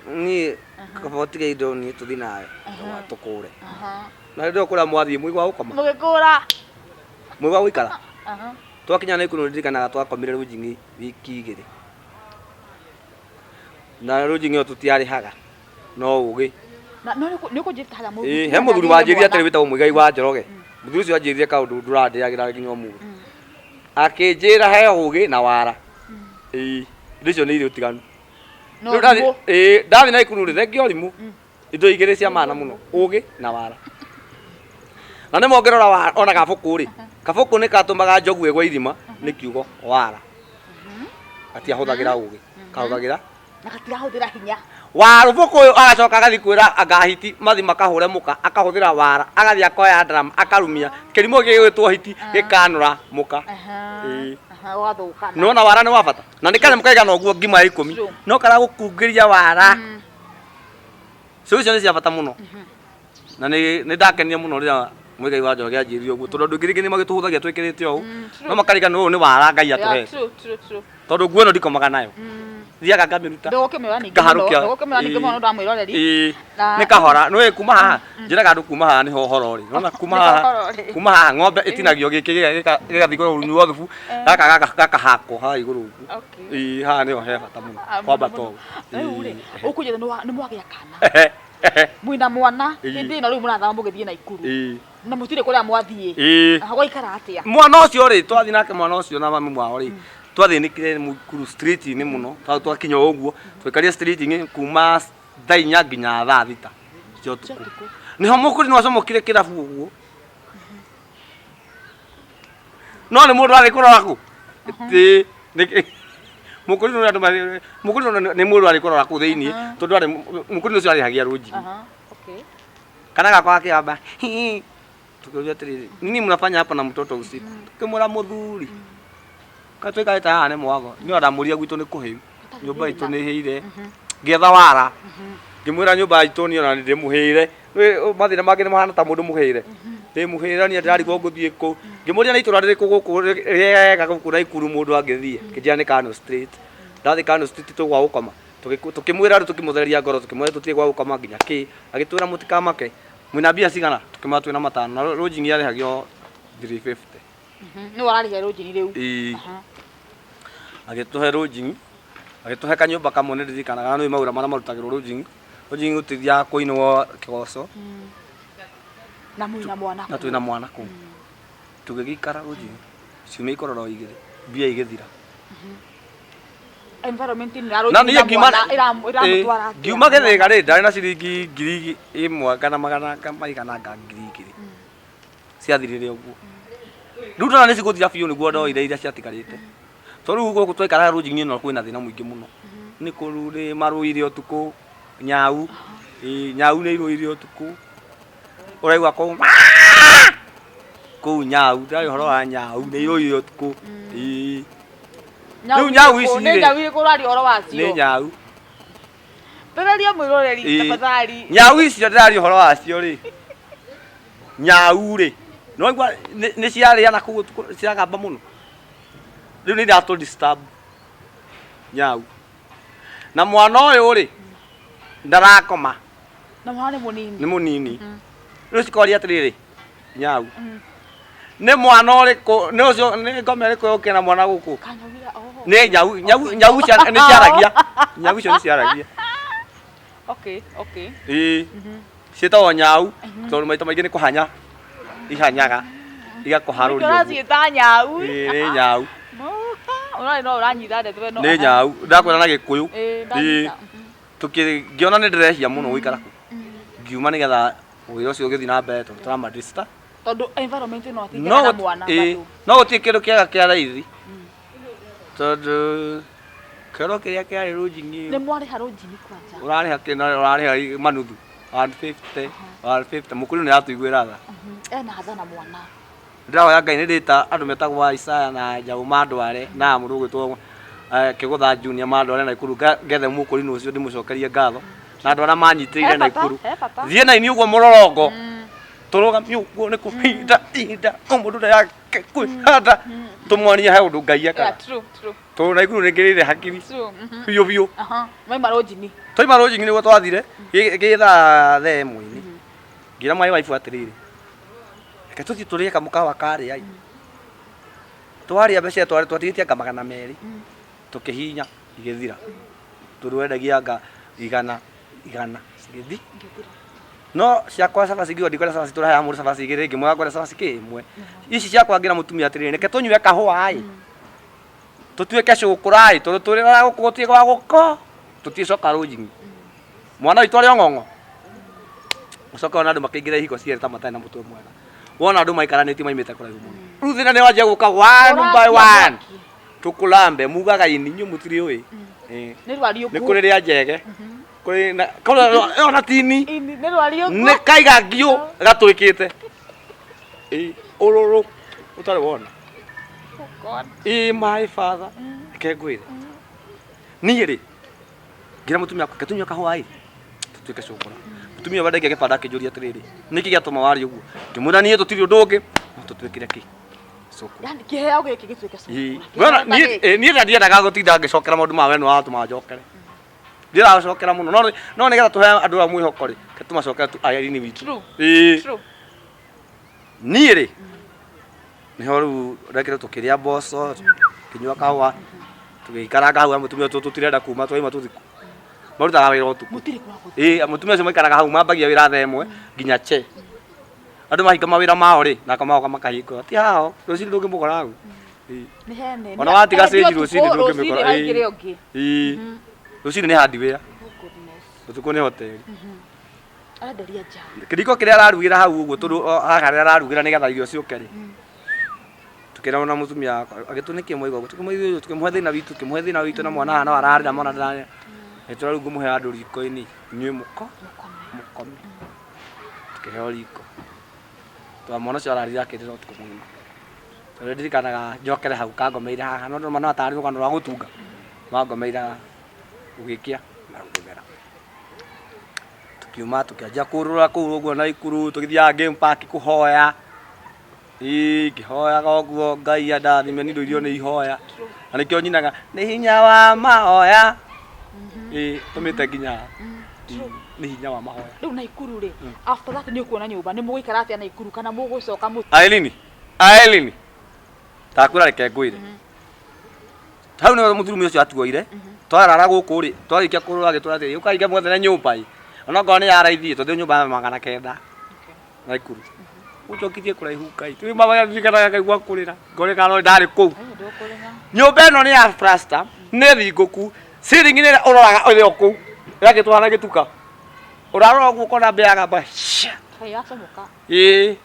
S2: niĩ kaba ũtige indo niĩ tũthiĩ nawe tũkũre
S1: Aha.
S2: Na hĩndĩ ĩyo kũrĩa mwathiĩ mwĩ gwa gũkoma.
S1: Mũgĩkũra.
S2: Mwĩ gwa gũikara.
S1: Aha.
S2: Twakinya Naikuru ndirikanaga twakomire rũnjing'i wiki igĩrĩ. Na rũnjing'i ĩyo tũtiarĩhaga no ũgĩ.
S1: Na no nĩ ũkũnjĩta harĩa mũthuri.
S2: Ĩĩ, he mũthuri wanjĩrire atĩrĩ wĩtagwo Mũigai wa Njoroge. Mũthuri ũcio anjĩrire kaũndũ ndũrandĩagĩra nginya ũmũthĩ. Akĩnjĩra he ũgĩ na wara. Ĩĩ, indo icio nĩ irĩ ũtiganu.
S1: No
S2: Rĩu ndathi
S1: ũrimũ.
S2: ĩĩ, ndathi Naikuru rĩ, thengia ũrimũ. Indo igĩrĩ cia maana mũno, ũgĩ na wara. Na nĩ mongĩrora wa ona gabũkũ rĩ, kabũkũ nĩ katũmaga njogu ĩgwe irima nĩ kiugo wara. Gatiahũthagĩra ũgĩ, kahũthagĩra
S1: Na gatirahũthĩra hinya.
S2: Warũbũkũ ũyũ agacoka agathiĩ kwĩra anga hiti mathi makahũre mũka, akahũthĩra wara, agathiĩ akoya ndarama akarumia, kĩrimũ gĩgwĩtwo hiti gĩkanũra mũka. Ĩĩ.
S1: Aha, ũgathũkana.
S2: Nĩwona wara nĩ wa bata? Na nĩ kanyamũ kaigana ũguo ngima ya ikũmi,
S1: True.
S2: no karagũkungĩria wara. Ciũria icio nĩ cia bata mũno. Na nĩ nĩ ndakenire mũno rĩrĩa Mũigai wa Njoroge anjĩrire ũguo tondũ andũ aingĩ rĩngĩ nĩ magĩtũhũthagia twĩkĩrĩte ũũ, no makariganĩrwo ũyũ nĩ wara Ngai
S1: Yeah,
S2: atũhete.
S1: true, true, true.
S2: Tondũ nguo ĩno ndikomaga nayo. Thiaga ngamĩruta.
S1: Ndũgũkĩmĩoya ningĩ mũno,
S2: Ngaharũkia.
S1: ndũgũkĩmĩoya ningĩ mũno nĩ mwĩroreri.
S2: Ĩĩ.
S1: Na-
S2: Nĩ kahora, nĩũĩ kuma haha, njĩraga andũ kuma haha nĩho ũhoro ũrĩ. Nĩwona kuma
S1: Nĩho
S2: haha,
S1: ũhoro ũrĩ.
S2: kuma haha ng'ombe ĩtinagio gĩkĩ gĩgathiĩ kũnyua thubu, gaka gakahakwo haha igũrũ ũguo.
S1: Okay.
S2: Ĩĩ, haha nĩho he bata mũno,
S1: Ah,
S2: kwambata
S1: mũno.
S2: ũũ.
S1: Rĩu rĩ,
S2: Ĩĩ.
S1: ũkũnjĩra nĩ mwagĩa kana. Mwĩna mwana,
S2: Ĩĩ.
S1: hĩndĩ ĩno rĩu mũrathama mũgĩthiĩ Naikuru.
S2: Ĩĩ.
S1: Na mũtirĩ kũrĩa mwathiĩ.
S2: Ĩĩ.
S1: Na gwaikara atĩa?
S2: Mwana ũcio rĩ, twathiĩ nake mwana ũcio na mami wao rĩ, twathinĩkire Mũkuru street-inĩ mũno, twakinya o ũguo, twaikarire street-inĩ kuma thaa inya nginya thaa thita cia ũtukũ. Nĩho mũkũrinũ acomokire kĩrabu ũguo. No nĩ mũndũ arĩ kũrora kũ? Ĩĩ, mũkũrinũ nĩ andũ marĩ, mũkũrinũ nĩ mũndũ arĩ kũrora kũ thĩiniĩ, tondũ arĩ, mũkũrinũ ũcio arĩhagia rũnjingi.
S1: Aha, okay.
S2: Kana gakwa gakĩamba hii. Tukiuria atiriri, nini mnafanya hapa na mtoto usiku? Tukimwĩra mũthuri. Ka tũikarĩte haha nĩ mwago. Niĩ ndamũria gwitũ nĩ kũhĩu. Nyũmba itũ nĩ ĩhĩire. Ngĩetha wara. Ngĩmwĩra nyũmba itũ niĩ ona nĩ ndĩmũhĩire. Nĩũĩ mathĩna mangĩ nĩ mahana ta mũndũ mũhĩre. Ndĩmũhĩre niĩ ndĩrarigwo ngũthiĩ kũ. Ngĩmũria nĩ itũra rĩrĩkũ gũkũ rĩega gũkũ Naikuru mũndũ angĩthiĩ. Akĩnjĩra nĩ Kano Street. Ndathiĩ Kano Street twĩ gwa gũkoma. Tũkĩmwĩra rĩu tũkĩmũthereria ngoro tũkĩmwĩra tũtirĩ gwa gũkoma nginya kĩ. Agĩtwĩra mũtikamake. Mwĩna mbia cigana? Tũkĩmwĩra twĩna matano. Na rũnjingi yarĩhagio 350.
S1: Nĩ wararĩhia rũnjini rĩu.
S2: Ĩĩ. Agĩtũhe rũnjingi, agĩtũhe kanyũmba kamwe nĩ ndirikanaga nĩ mawĩra marĩa marutagĩrwo rũnjingi. Rũnjingi gũtithiaga kũinwo kĩgoco.
S1: Na mwĩna mwana.
S2: Na twĩna mwana kũu. Tũgĩgĩikara rũnjingi ciumia ikorora o igĩrĩ, mbia igĩthira.
S1: Environment ĩno ya
S2: Na
S1: rũnjini
S2: niĩ
S1: na
S2: ngiuma
S1: mwana ĩramũtwara atĩa?
S2: ngiuma Gĩthĩga rĩ, ndarĩ na ciringi ngiri ĩmwe kana magana maigana anga 2000. Ciathirire ũguo. Rĩu ndona nĩ cigũthira biũ nĩguo ndoire iria ciatigarĩte. Tondũ rĩu gũkũ twaikaraga rũnjingi ĩno kwĩna thĩna mũingĩ mũno. Nĩ kũru nĩ marũire ũtukũ, nyau, ĩĩ nyau nĩ irũire ũtukũ. Ũraigua kũu kũu nyau, ndĩraria ũhoro wa nyau nĩ irũire ũtukũ. Ĩĩ. Rĩu nyau ici
S1: Nĩ
S2: rĩ,
S1: nyau irĩkũ ũraria ũhoro wacio?
S2: nĩ nyau.
S1: Thereria mwĩroreri
S2: Ĩĩ.
S1: tafadhali.
S2: Nyau icio ndĩraria ũhoro wacio rĩ, nyau rĩ, nĩwaigua nĩ ciarĩa na kũu ũtukũ ciragamba mũno. Rĩu nĩ iratũ disturb nyau. Na mwana ũyũ rĩ, ndarakoma.
S1: Na mwana nĩ mũnini.
S2: Nĩ mũnini. Rĩu cikoria atĩrĩrĩ, nyau. Nĩ mwana ũrĩkũ, nĩ ũcio nĩ ngoma ĩrĩkũ yũkĩte na mwana gũkũ?
S1: Kanyau oho.
S2: Nĩ nyau, nyau, nyau nĩ ciaragia. Nyau icio nĩ ciaragia.
S1: Okay, okay.
S2: Ĩĩ. Ciĩtagwo nyau tondũ maita maingĩ nĩ kũhanya ihanyaga igakũharũria ũguo.
S1: Ũraciĩta nyau.
S2: Ĩĩ nĩ nyau.
S1: Ũrarĩ no ũranyita ndeto ĩno.
S2: Nĩ nyau. Ndakwĩra na Gĩkũyũ.
S1: Ĩĩ, ndanyita.
S2: Ngĩona nĩ ndĩrehia mũno gũikara kũu. Ngiuma nĩgetha wĩra ũcio ũgĩthiĩ na mbere tondũ tũramadista.
S1: Tondũ environment ĩno atĩ na mwana
S2: ĩĩ, no gũtirĩ kĩndũ kĩega kĩa raithi. Tondũ kĩoro kĩrĩa kĩarĩ rũnjingi.
S1: Nĩ mwarĩha rũnjini kwanja.
S2: Ũrarĩha kĩ na ũrarĩha manuthu 150, 150 mũkũrinũ nĩ aratũiguĩra tha.
S1: Ena tha na mwana.
S2: Ndĩrahoya Ngai nĩ ndĩta andũ metagwo Isaya na Njaũ mandware na mũndũ ũgwĩtwo Kĩgũtha Junior mandware Naikuru ngethe mũkũrinũ ũcio ndĩmũcokerie ngatho na andũ arĩa manyitĩrĩire Naikuru. Thiĩ na inyuĩ ũguo mũrorongo tũrũgamie ũguo nĩ kũhinda ihinda o mũndũ na yake kwĩhanda tũmwonie he ũndũ Ngai ekaga.
S1: True, true.
S2: Tondũ Naikuru nĩ ngĩrĩire hakiri biũ biũ.
S1: Mwaima rũnjini.
S2: Twaima rũnjini nĩguo twathire gĩ thaa ĩmwe-inĩ. Ngĩra my wife atĩrĩrĩ, Reke tũthiĩ tũrĩe kamũkawa karĩa ĩ. Twarĩa mbeca iria twarĩ twatigĩtie anga 200 tũkĩhihinya igĩthira. Tondũ wendagia anga igana igana cigĩthi. No ciakwa cabaci ngiuga ndikwenda cabaci tũraheaga mũndũ cabaci igĩrĩ ngĩmwĩra ngwenda cabaci kĩ ĩmwe. Ici ciakwa ngĩra mũtumia atĩrĩrĩ reke tũnyue kahũa ĩ tũtuĩke cũkũra ĩ tondũ tũrĩraga gũkũ gũtirĩ gwa gũko tũticoka rũnjing'i. Mwana witũ arĩ o ng'ong'o. Ũcoke wone andũ makĩingĩra ihiko cierĩ ta matarĩ na mũtwe mwega. Wona andũ maikaranĩtie maimĩte kũraihu mũno. Rĩu thĩna nĩ wanjia gũka one by one. Tũkũlambe mugaga ini inyuĩ mũtirĩ ũĩ. Eh.
S1: Nĩ rwariũngũ.
S2: Nĩ kũrĩ rĩa njege. Kũrĩ na kũrĩ ona tini.
S1: Ini, nĩ rwariũngũ.
S2: Nĩ kaiga ngiũ gatwĩkĩte. Ĩ ũrũrũ ũtarĩ wona.
S1: Oh God.
S2: Ĩ my father. Reke ngwĩre. Niĩ rĩ ngĩra mũtumia wakwa reke tũnyue kahũa ĩ tũtuĩke cũkũra. Mũtumia ũyũ wendagia gĩbanda akĩnjũria atĩrĩrĩ nĩkĩ gĩatũma warie ũguo? Ngĩmwĩra niĩ tũtirĩ ũndũ ũngĩ no tũtuĩkire kĩ cũkũra.
S1: Yani kĩheo gĩkĩ gĩtuĩke
S2: Ĩ,
S1: cũkũra.
S2: wona,
S1: Kĩheo ta
S2: niĩ
S1: gĩkĩ.
S2: ĩ, niĩ na ndiendaga gũtinda ngĩcokera maũndũ ma wendo watũma njokere. Ndiendaga gũcokera mũno no no nĩgetha tũhe andũ aya mwĩhoko rĩ reke tũmacokere tu Irene witũ.
S1: True.
S2: Ĩ.
S1: True.
S2: Niĩ rĩ nĩho rĩu rekire tũkĩrĩa mboco tũkĩnyua kahũa tũgĩikaranga hau mũtumia ũyũ tũtirenda kuma twaima tũthiĩ marutaga wĩra ũtukũ.
S1: Mũtirĩ kwa gũthiĩ.
S2: Ĩ mũtumia ũcio maikaraga hau mambagia wĩra thaa ĩmwe nginya che. Andũ mahinga mawĩra mao rĩ nako magoka makahingũra ti hao rũcinĩ ndũngĩmũkora hau. Ĩ.
S1: Nĩ hene.
S2: Ona watiga
S1: Endia
S2: cĩnji
S1: ũtukũ,
S2: rũcinĩ ndũngĩmĩkora.
S1: Rũcinĩ haingĩre ũngĩ.
S2: Ĩ. Rũcinĩ nĩ handi wĩra.
S1: Oh goodness.
S2: Ũtukũ nĩ hoteli.
S1: Arenderia nja.
S2: Kĩriko kĩrĩa ararugĩra hau ũguo tondũ haha harĩa ararugĩra nĩgetha irio ciũke rĩ. Tũkĩrwo na mũtumia wakwa agĩtũ nĩkĩ mwaigua ũguo tũkĩmũhe tũkĩmũhe thĩna witũ tũkĩmũhe thĩna witũ na mwana haha no ararĩra mwana ndararĩra. Agĩtwĩra rĩu ngũmũhe handũ riko-inĩ inyuĩ mũko mũkome. Tũkĩheo riko. Tondũ mwana ũcio ararire akĩrĩra ũtukũ mũgima. Tondũ ndirikanaga njokere hau kangomeire haha no ndona no tarĩ rũgano rwa gũtunga. Mangomeire haha gũgĩkĩa na gũgĩthera. Tũkiuma tũkĩanjia kũrũra kũu ũguo Naikuru tũgĩthiaga game park kũhoya. Ĩĩ ngĩhoyaga ũguo Ngai andathime nĩ ndũirio nĩ ihoya. Na nĩkĩo nyinaga nĩ hinya wa mahoya. Ĩĩ tũmĩte nginya haha. Nĩ hinya wa mahoya.
S1: Rĩu Naikuru rĩ, after that nĩ ũkuona nyũmba, nĩ mũgũikara atĩa Naikuru kana mũgũcoka mũciĩ?
S2: Aileen, Aileen. Ndakwĩra reke ngwĩre. Hau nĩho mũthurumia ũcio atuoire. Twarara gũkũ rĩ, twarĩkia kũrũra agĩtwĩra atĩrĩ, ũkai ngamwethere nyũmba ĩ. Onokorwo nĩ ya raithi ĩ, tondũ nyũmba ya 900. Naikuru. Ũnjokirie kũraihu Ngai. Rĩu mama ndirikanaga ngaigua kũrĩra. Ngorĩra kana no ndarĩ kũu. Nyũmba ĩno nĩ ya plaster, nĩ thingũku. Ceiling nĩ ĩrĩa ũroraga ĩrĩ o kũu. Ĩrakĩtwo hana gĩtuka. Ũrarora ũguo ũkona mbĩa yagamba.
S1: Kaĩ yacomoka.
S2: Ĩĩ.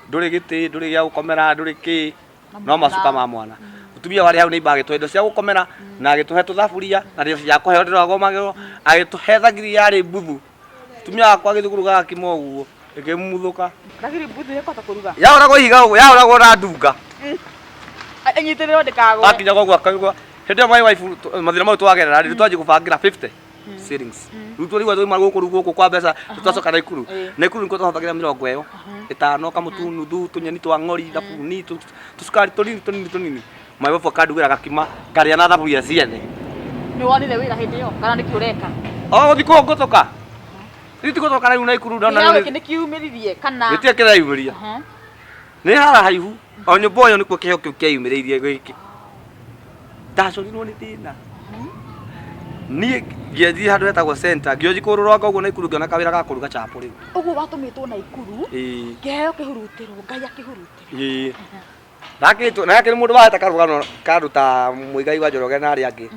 S2: Ndũrĩ gĩtĩ, ndũrĩ gĩa gũkomera, ndũrĩ kĩ. No macuka ma mwana. Mũtumia warĩ hau neighbor agĩtũhe indo cia gũkomera na agĩtũhe tũthaburia na indo cia kũheo ndĩragomagĩrwo. Agĩtũhe thagiri yarĩ mbuthu. Mũtumia wakwa agĩthiĩ kũruga gakima ũguo ĩkĩmuthũka.
S1: Thagiri mbuthu ĩkũhota kũruga.
S2: Yahũragwo ihiga ũguo, yahũragwo na ndunga.
S1: Ĩnyitĩrĩrwo ndĩkagwe.
S2: Akinya ũguo akaigua. Hĩndĩ ĩyo my wife mathĩna mau twagerera rĩ, twanjia gũbangĩra 50 shillings. Rĩu twarigwo twauma gũkũ rĩu gũkũ kwa mbeca twacoka Naikuru. Naikuru nĩkuo twahũthagĩra mĩrongo ĩyo. Ĩtano kamũtu nuthu, tũnyeni twa ng'ori, thabuni, tũcukari tũnini tũnini tũnini. My wife akandugĩra gakima ngarĩa na thaburia ciene.
S1: Nĩ wonire wĩra hĩndĩ ĩyo kana nĩkĩ ũreka?
S2: O gũthiĩ kũngũtũka. Rĩu ti gũcoka rĩu Naikuru ndona
S1: Kĩheo gĩkĩ nĩ kĩumĩririe kana?
S2: Gĩtirĩ kĩreyumĩria. Nĩ harahaihu. O nyũmba ĩyo nĩkuo kĩheo kĩu kĩeyumĩrĩirie gĩkĩ. Ndacorirwo nĩ thĩna. Niĩ ngĩthiĩ handũ hetagwo center, ngĩoji kũrũranga ũguo Naikuru ngĩona kawĩra ga kũruga chapo rĩu.
S1: Ũguo watũmĩtwo Naikuru,
S2: Ĩĩ.
S1: kĩheo kĩhurutĩrwo, Ngai akĩhurutĩra.
S2: Ĩĩ. Ndakĩtwo, na hakĩrĩ mũndũ wahete karũgano kandũ ta Mũigai wa Njoroge na arĩa angĩ.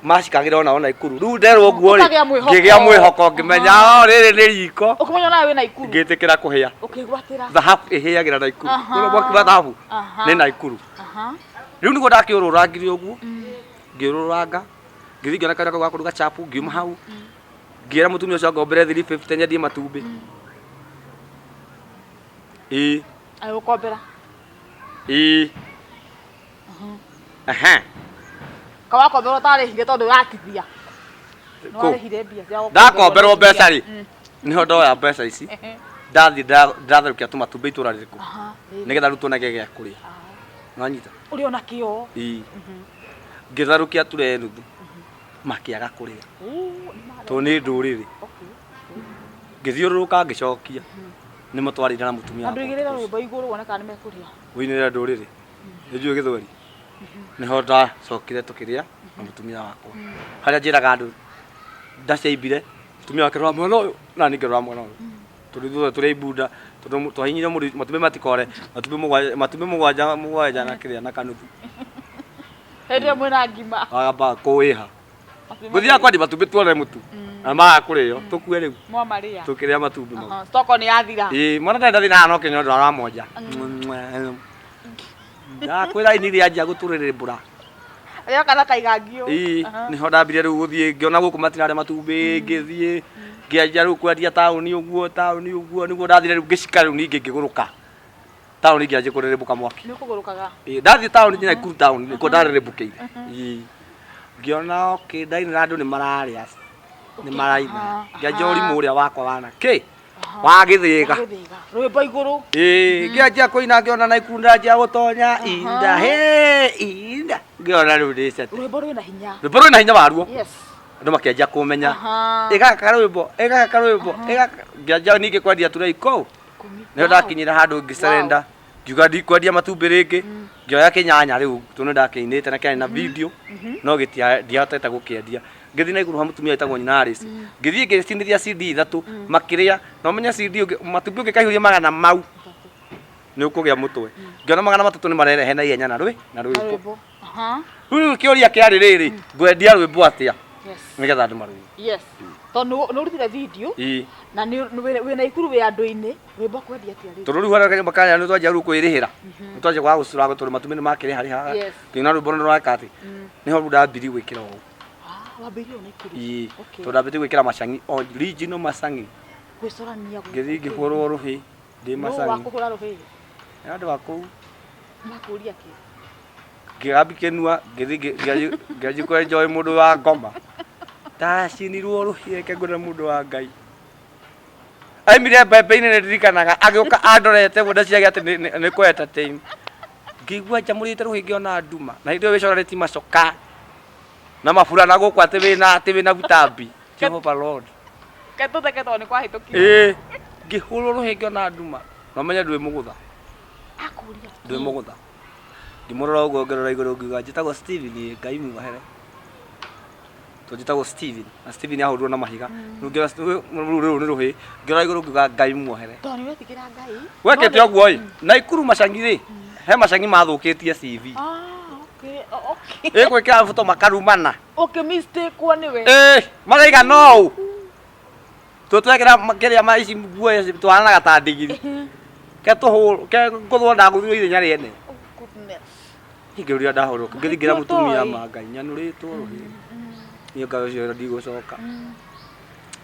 S2: Macikagĩra onao Naikuru. Rĩu nderwo ũguo rĩ,
S1: Ũkagĩa mwĩhoko.
S2: ngĩgĩa mwĩhoko ngĩmenya o rĩrĩ nĩ riko.
S1: Ũkĩmenya nawe wĩ Naikuru.
S2: Ngĩtĩkĩra kũhĩa.
S1: Ũkĩgwatĩra.
S2: Thahabu ĩhĩagĩra Naikuru.
S1: Aha.
S2: Ũrĩa mwaki wa thahabu
S1: Aha.
S2: nĩ Naikuru.
S1: Aha.
S2: Rĩu nĩguo ndakĩũrũrangire ũguo, ngĩũrũranga, ngĩthiĩ ngĩona kawĩra kau ga kũruga chapo, ngiuma hau, ngĩra mũtumia ũcio angombere 350 nyendie matumbĩ. Ĩĩ.
S1: Agĩgũkombera.
S2: Ĩĩ. Ehe.
S1: Kawakomberwo ũtarĩhire tondũ ũratithia.
S2: Kũ?
S1: Nĩwarĩhire mbia cia gũkomberwo
S2: Ndakomberwo mbeca rĩ,
S1: Mm.
S2: nĩho ndoya mbeca ici, ndathiĩ ndĩratherũkia tũmatumbĩ itũra rĩrĩkũ,
S1: Aha, rĩrĩ.
S2: nĩgetha rĩu tuoneke gĩa kũrĩa. Nĩwanyita?
S1: Ũrĩ ona kĩo.
S2: Ĩĩ. Ngĩtherũkia ture nuthu, makĩaga kũrĩa.
S1: Uu, nĩ marĩa.
S2: Tondũ nĩ ndũrĩrĩ.
S1: Okay.
S2: Ngĩthiũrũrũka ngĩcokia. Nĩmo twarĩire na mũtumia
S1: Andũ
S2: wakwa
S1: igĩrĩra
S2: ũtukũ ũcio.
S1: rwĩmbo igũrũ wone kana nĩmekũrĩa.
S2: Ũinĩre ndũrĩrĩ. Nĩnjũĩ gĩthweri. Nĩho ndacokire tũkĩrĩa na mũtumia wakwa. Harĩa njĩraga andũ ndacaimbire mũtumia wake rora mwena ũyũ na niĩ ngĩrora mwena ũyũ. Tondũ ithuothe tũrĩ ibunda tondũ twahihinyire mũndũ matumbĩ matikore matumbĩ mũgwanja matumbĩ mũgwanja mũgwanja na kĩrĩa na kanuthu.
S1: Hĩndĩ ĩyo mwĩna ngima.
S2: Wagamba kũwĩha. Ngũthiaga kwendia matumbĩ tuone mũtu. Na maga kũrĩo tũkue rĩu
S1: Mwamarĩa.
S2: tũkĩrĩa matumbĩ mau.
S1: Aha, Stoko nĩ yathira.
S2: Ĩĩ mwana ndarĩ ndathĩna haha no kĩnyondo aramonja. Ndakwĩra ini rĩanjia gũtũrĩrĩmbũra.
S1: Rĩoka na kaigangio.
S2: Ĩĩ nĩho ndambire rĩu gũthiĩ ngĩona gũkũ matirarĩa matumbĩ ngĩthiĩ ngĩanjia rĩu kwendia taũni ũguo taũni ũguo nĩguo ndathire rĩu ngĩcika rĩu ningĩ ngĩgũrũka taũni ngĩanjia kũrĩrĩmbũka mwaki.
S1: Nĩ ũkũgũrũkaga.
S2: Ĩĩ ndathiĩ taũni nginya Nakuru taũni nĩkuo ndarĩrĩmbũkĩire. Ĩĩ ngĩona okay ndainĩra andũ nĩ mararĩa nĩ maraina ngĩanjia ũrimũ ũrĩa wakwa wana kĩ wa gĩthĩga.
S1: Gĩthĩga. Rwĩmbo igũrũ.
S2: Ĩĩ ngĩanjia kũina ngĩona Nakuru ndanjia gũtonya inda he inda ngĩona rĩu ndĩ set.
S1: Rwĩmbo rwĩna hinya.
S2: Rwĩmbo rwĩna hinya waruo.
S1: Yes.
S2: Andũ makĩanjia kũmenya.
S1: Aha.
S2: Ĩgaka rwĩmbo ĩgaka rwĩmbo ĩgaka ngĩanjia ningĩ kwendia turei kũu.
S1: Ikũmi.
S2: Nĩho ndakinyire handũ ngĩcerenda ngiuga ndikwendia matumbĩ rĩngĩ ngĩoya kĩnyanya rĩu tondũ nĩndakĩinĩte na kĩarĩ na video no gĩtia ndiahotete gũkĩendia ngĩthiĩ na igũrũ ha mũtumia wĩtagwo nyina Alice ngĩthiĩ ngĩcinithia CD ithatũ makĩrĩa na ũmenye CD matumbĩ ũngĩkaihũria magana mau nĩ ũkũgĩa mũtwe ngĩona 300 nĩ marerehe na ihenya na rwĩ na
S1: Na
S2: rwĩmbo
S1: rwĩmbo. Aha.
S2: rĩu kĩũria kĩarĩ rĩrĩ ngwendia rwĩmbo atĩa
S1: Yes.
S2: nĩgetha andũ marũigue
S1: Yes. Tondũ nĩ ũrutire video
S2: Ĩĩ.
S1: na nĩ wĩ na ikuru wĩ andũ-inĩ rwĩmbo kwendia atĩa rĩu?
S2: tondũ rĩu harĩa kanyũmba karĩa nĩ twanjia rĩu kwĩrĩhĩra nĩ twanjia kwaga gũcura tondũ matumbĩ nĩ makĩrĩha rĩha
S1: Yes.
S2: ngĩona rwĩmbo nĩ rwaka atĩ nĩho rĩu ndambirie gwĩkĩra ũũ
S1: Ah, wambĩrĩirie na ikuru.
S2: Ĩĩ.
S1: Okay.
S2: tondũ ndambĩtie gwĩkĩra macangi original macangi
S1: Gwĩcorania gũkũ.
S2: ngĩthiĩ ngĩhũrwo rũhĩ ndĩ
S1: Nũ
S2: macangi
S1: wakũhũra rũhĩ?
S2: nĩ andũ a kũu
S1: Makũria kĩ?
S2: ngĩgambi kĩnua ngĩthiĩ ngĩanjia kwenjoy mũndũ wa ngoma ndacinirwo rũhĩ reke ngwĩre mũndũ wa Ngai aimire mbembe-inĩ nĩ ndirikanaga agĩũka andorete ũguo ndeciagia atĩ nĩ kũ entertain ngĩigua njamũrĩte rũhĩ ngĩona nduma na hĩndĩ ĩyo wĩcoranĩtie macoka na maburana gũkũ atĩ wĩna atĩ wĩna butambi Jehovah Lord
S1: Ke tũtheke tondũ nĩ kwahĩtũkire.
S2: ĩĩ ngĩhũrwo rũhĩ ngĩona nduma na ũmenye ndwĩ mũgũtha
S1: Akũria
S2: ndwĩ mũgũtha ngĩmũrora ũguo ngĩrora igũrũ ngiuga njĩtagwo Steven ĩ, Ngai muohere tondũ njĩtagwo Steven na Steven ahũrirwo na mahiga rĩu ngĩona rũu rũu nĩ rũhĩ ngĩrora igũrũ ngiuga Ngai muohere
S1: Tondũ nĩ wetĩkĩra Ngai.
S2: wekĩte ũguo ĩ na ikuru macangi rĩ he macangi mathũkĩtie CV
S1: Ah, okay. Okay.
S2: ĩgwĩkĩra buto makarumana
S1: Okay, mistake kwa nĩwe.
S2: ĩ maraiga no ũ tũ twekĩra kĩrĩa ma ici nguo ici tũhanaga ta ndigiri ke tũhũ ke ngũthwo ndagũthirwo ithenya rĩene
S1: Oh, goodness.
S2: ngĩũria ndahũrwo ngĩthiĩ ngĩra
S1: Nĩkĩo
S2: mũtumia
S1: toĩ.
S2: ma Ngai nyanũrĩtwo rũhĩ niĩ Ngai ũcio ndigũcoka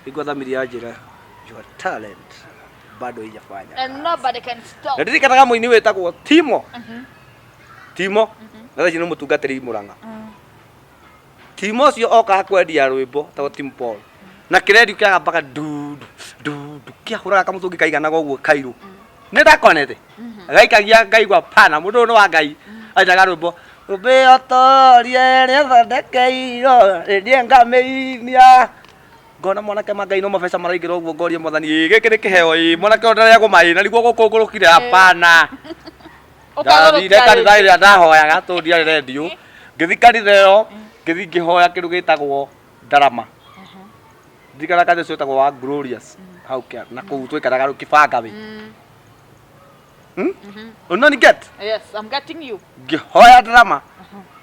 S2: nĩguo thamiri yanjĩra your talent bado haijafanya
S1: And nobody can stop.
S2: na ndirikanaga mũini wĩtagwo Timo Timo na thaa ici nĩ mũtungatĩri Mũrang'a Timo ũcio okaga kwendia rwĩmbo tagwo Tim Paul na kĩrendio kĩagambaga ndundu ndundu kĩahũraga kamũtũngi kaiganaga ũguo kairũ nĩ ndakonete gaikagia ngaigua pana mũndũ ũyũ nĩ wa Ngai ainaga rwĩmbo rũmbĩ otorie rĩthondekeirwo rĩthiĩ ngamĩinia ngona mwanake ma Ngai no mabeca maraingĩra ũguo ngoria mwathani ĩ gĩkĩ nĩ kĩheo ĩ mwanake ũyũ ndarĩagwo maĩ na nĩguo gũkũ ngũrũkire hapana ndathire
S1: Ũkagũrũkia
S2: kanitha
S1: rĩngĩ.
S2: ĩrĩa ndahoyaga tondũ ndiarĩ rendio ngĩthiĩ kanitha ĩyo ngĩthiĩ ngĩhoya kĩndũ gĩtagwo ndarama ndirikana kanitha ũcio wĩtagwo wa Glorious hau kĩa na kũu twaikaraga rĩu kĩbanga wĩ no ni get
S1: Yes, I'm getting you.
S2: ngĩhoya ndarama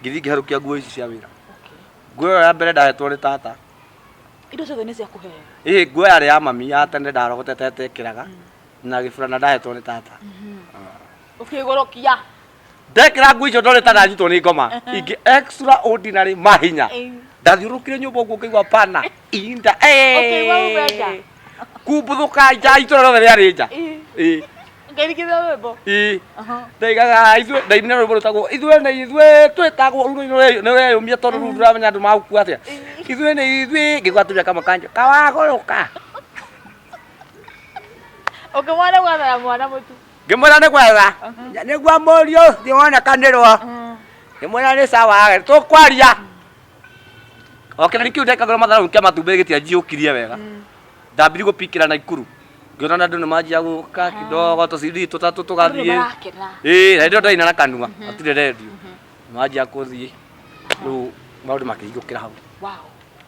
S2: ngĩthiĩ ngĩherũkia nguo ici cia wĩra
S1: Okay.
S2: nguo ĩyo ya mbere ndahetwo nĩ tata
S1: Indo ciothe nĩ cia kũheo.
S2: ĩĩ nguo yarĩ ya mami ya tene ndarogotete etekĩraga na gĩburana ndahetwo nĩ tata
S1: Ũkĩgũrũkia.
S2: ndekĩra nguo icio ndorĩta ndanyitwo nĩ ngoma ingĩ extraordinary mahinya
S1: Ĩĩ.
S2: ndathiũrũrũkire nyũmba ũguo ngĩigua pana inda
S1: Ũkĩigua ume nja.
S2: kumbuthũka nja itũra rĩothe rĩarĩ nja
S1: Ĩĩ.
S2: Ĩĩ.
S1: Ngĩrigithia rwĩmbo.
S2: Ĩĩ.
S1: Aha.
S2: ndaigaga ithuĩ ndainire rwĩmbo rwĩtagwo ithuĩ nĩ ithuĩ twĩtagwo rũu nĩ rweyũmia tondũ rũu ndũramenya andũ magũkua atĩa ithuĩ nĩ ithuĩ ngĩgwa atumia kamwe kanjũ kawagũrũka
S1: Ũkĩmwona gwethera mwana mũtu.
S2: ngĩmwĩra nĩ gwetha nĩguo mũriũ thiĩ wonekanĩrwo ngĩmwĩra nĩ sawa tũkwaria o kĩrani kĩu ndekagĩrwo matharũ kĩa matumbĩ gĩtianjiũkirie wega ndambirie gũpikĩra Naikuru Ngĩona na andũ nĩ manjia gũka kidogo tũcindi tũtatũ
S1: Andũ nĩ
S2: tũgathiĩ.
S1: marakena.
S2: Ĩĩ, na hĩndĩ ĩyo ndaina na kanua, hatirĩ redio. Manjia kũthiĩ. Rĩu maũndũ makĩhingũkĩra hau.
S1: Wow.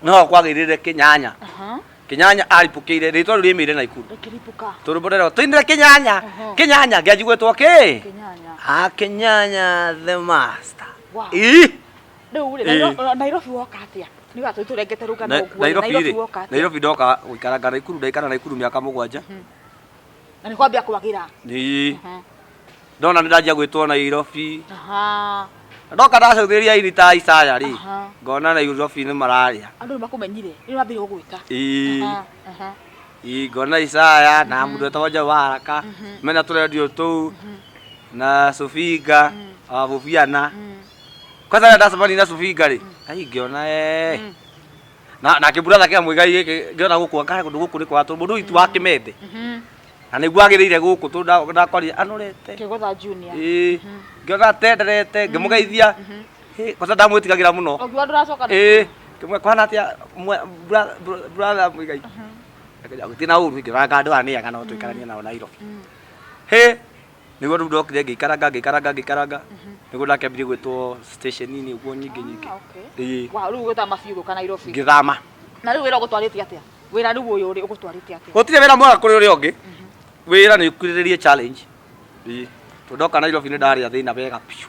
S2: No kwagĩrĩire Kĩnyanya. Kĩnyanya aripũkĩire rĩtwa rĩu rĩmĩire Naikuru.
S1: Rĩkĩripũka.
S2: Tondũ mbona tũinĩre Kĩnyanya. Kĩnyanya ngĩanjia gwĩtwo kĩ?
S1: Kĩnyanya.
S2: Ah, Kĩnyanya the master.
S1: Wow.
S2: Ĩĩ.
S1: Rĩu rĩ,
S2: Ĩĩ.
S1: Nairobi woka atĩa? Nĩ watũ tũrengete rũgano ũguo.
S2: Nairobi
S1: Nairobi
S2: rĩ,
S1: woka atĩa?
S2: Nairobi ndoka gũikaranga Naikuru, ndaikara Naikuru mĩaka 7.
S1: Na nĩ kwambia kwagĩra.
S2: Ĩĩ. Ndona nĩ ndanjia gwĩtwo Nairobi. Na ndoka ndacũthĩrĩria aini ta Isaya rĩ, ngona Nairobi nĩ mararĩa.
S1: Andũ nĩ makũmenyire. Nĩ wambire gũgwĩta.
S2: Ĩĩ. Ĩĩ, ngona Isaya na mũndũ wetagwo Njaũ wa Haraka mena tũrendio tũu na Sufinga wa Bubiana. Kwanza rĩrĩa ndacemania na Sufinga rĩ, ai ngĩona eh. Na na kĩburatha kĩa Mũigai gĩkĩ ngĩona gũkũ anga kũndũ gũkũ nĩ kwa tondũ mũndũ witũ wa Kĩmende. Na nĩguo agĩrĩire gũkũ tondũ ndakorire anorete.
S1: Kĩgũtha Junior.
S2: Ĩĩ. Ngĩona atenderete ngĩmũgeithia. Hĩ, kwanza ndamwĩtigagĩra mũno.
S1: Ũkiuga ndũracoka
S2: Ĩĩ. Ngĩmwĩra kũhana atĩa brother Mũigai. Akĩnjĩra gũtirĩ na ũru ngĩona anga andũ aya nĩ ega no tũikaranie nao Nairobi. Hĩ, nĩguo rĩu ndokire ngĩikaranga ngĩikaranga ngĩikaranga nĩguo ndakĩambirie gwĩtwo station-inĩ ũguo nyingĩ nyingĩ.
S1: Ah, okay.
S2: Ĩĩ.
S1: Wow, rĩu ũgĩthama biũ gũka Nairobi.
S2: Ngĩthama.
S1: Na rĩu wĩra ũgũtwarĩte atĩa? Wĩra rĩu ũyũ rĩ ũgũtwarĩte atĩa?
S2: Gũtirĩ wĩra mwega kũrĩ ũrĩa ũngĩ. Wĩra nĩ ũkuhĩrĩrie challenge. Ĩĩ. Tondũ ndoka Nairobi nĩ ndarĩa thĩna wega biũ.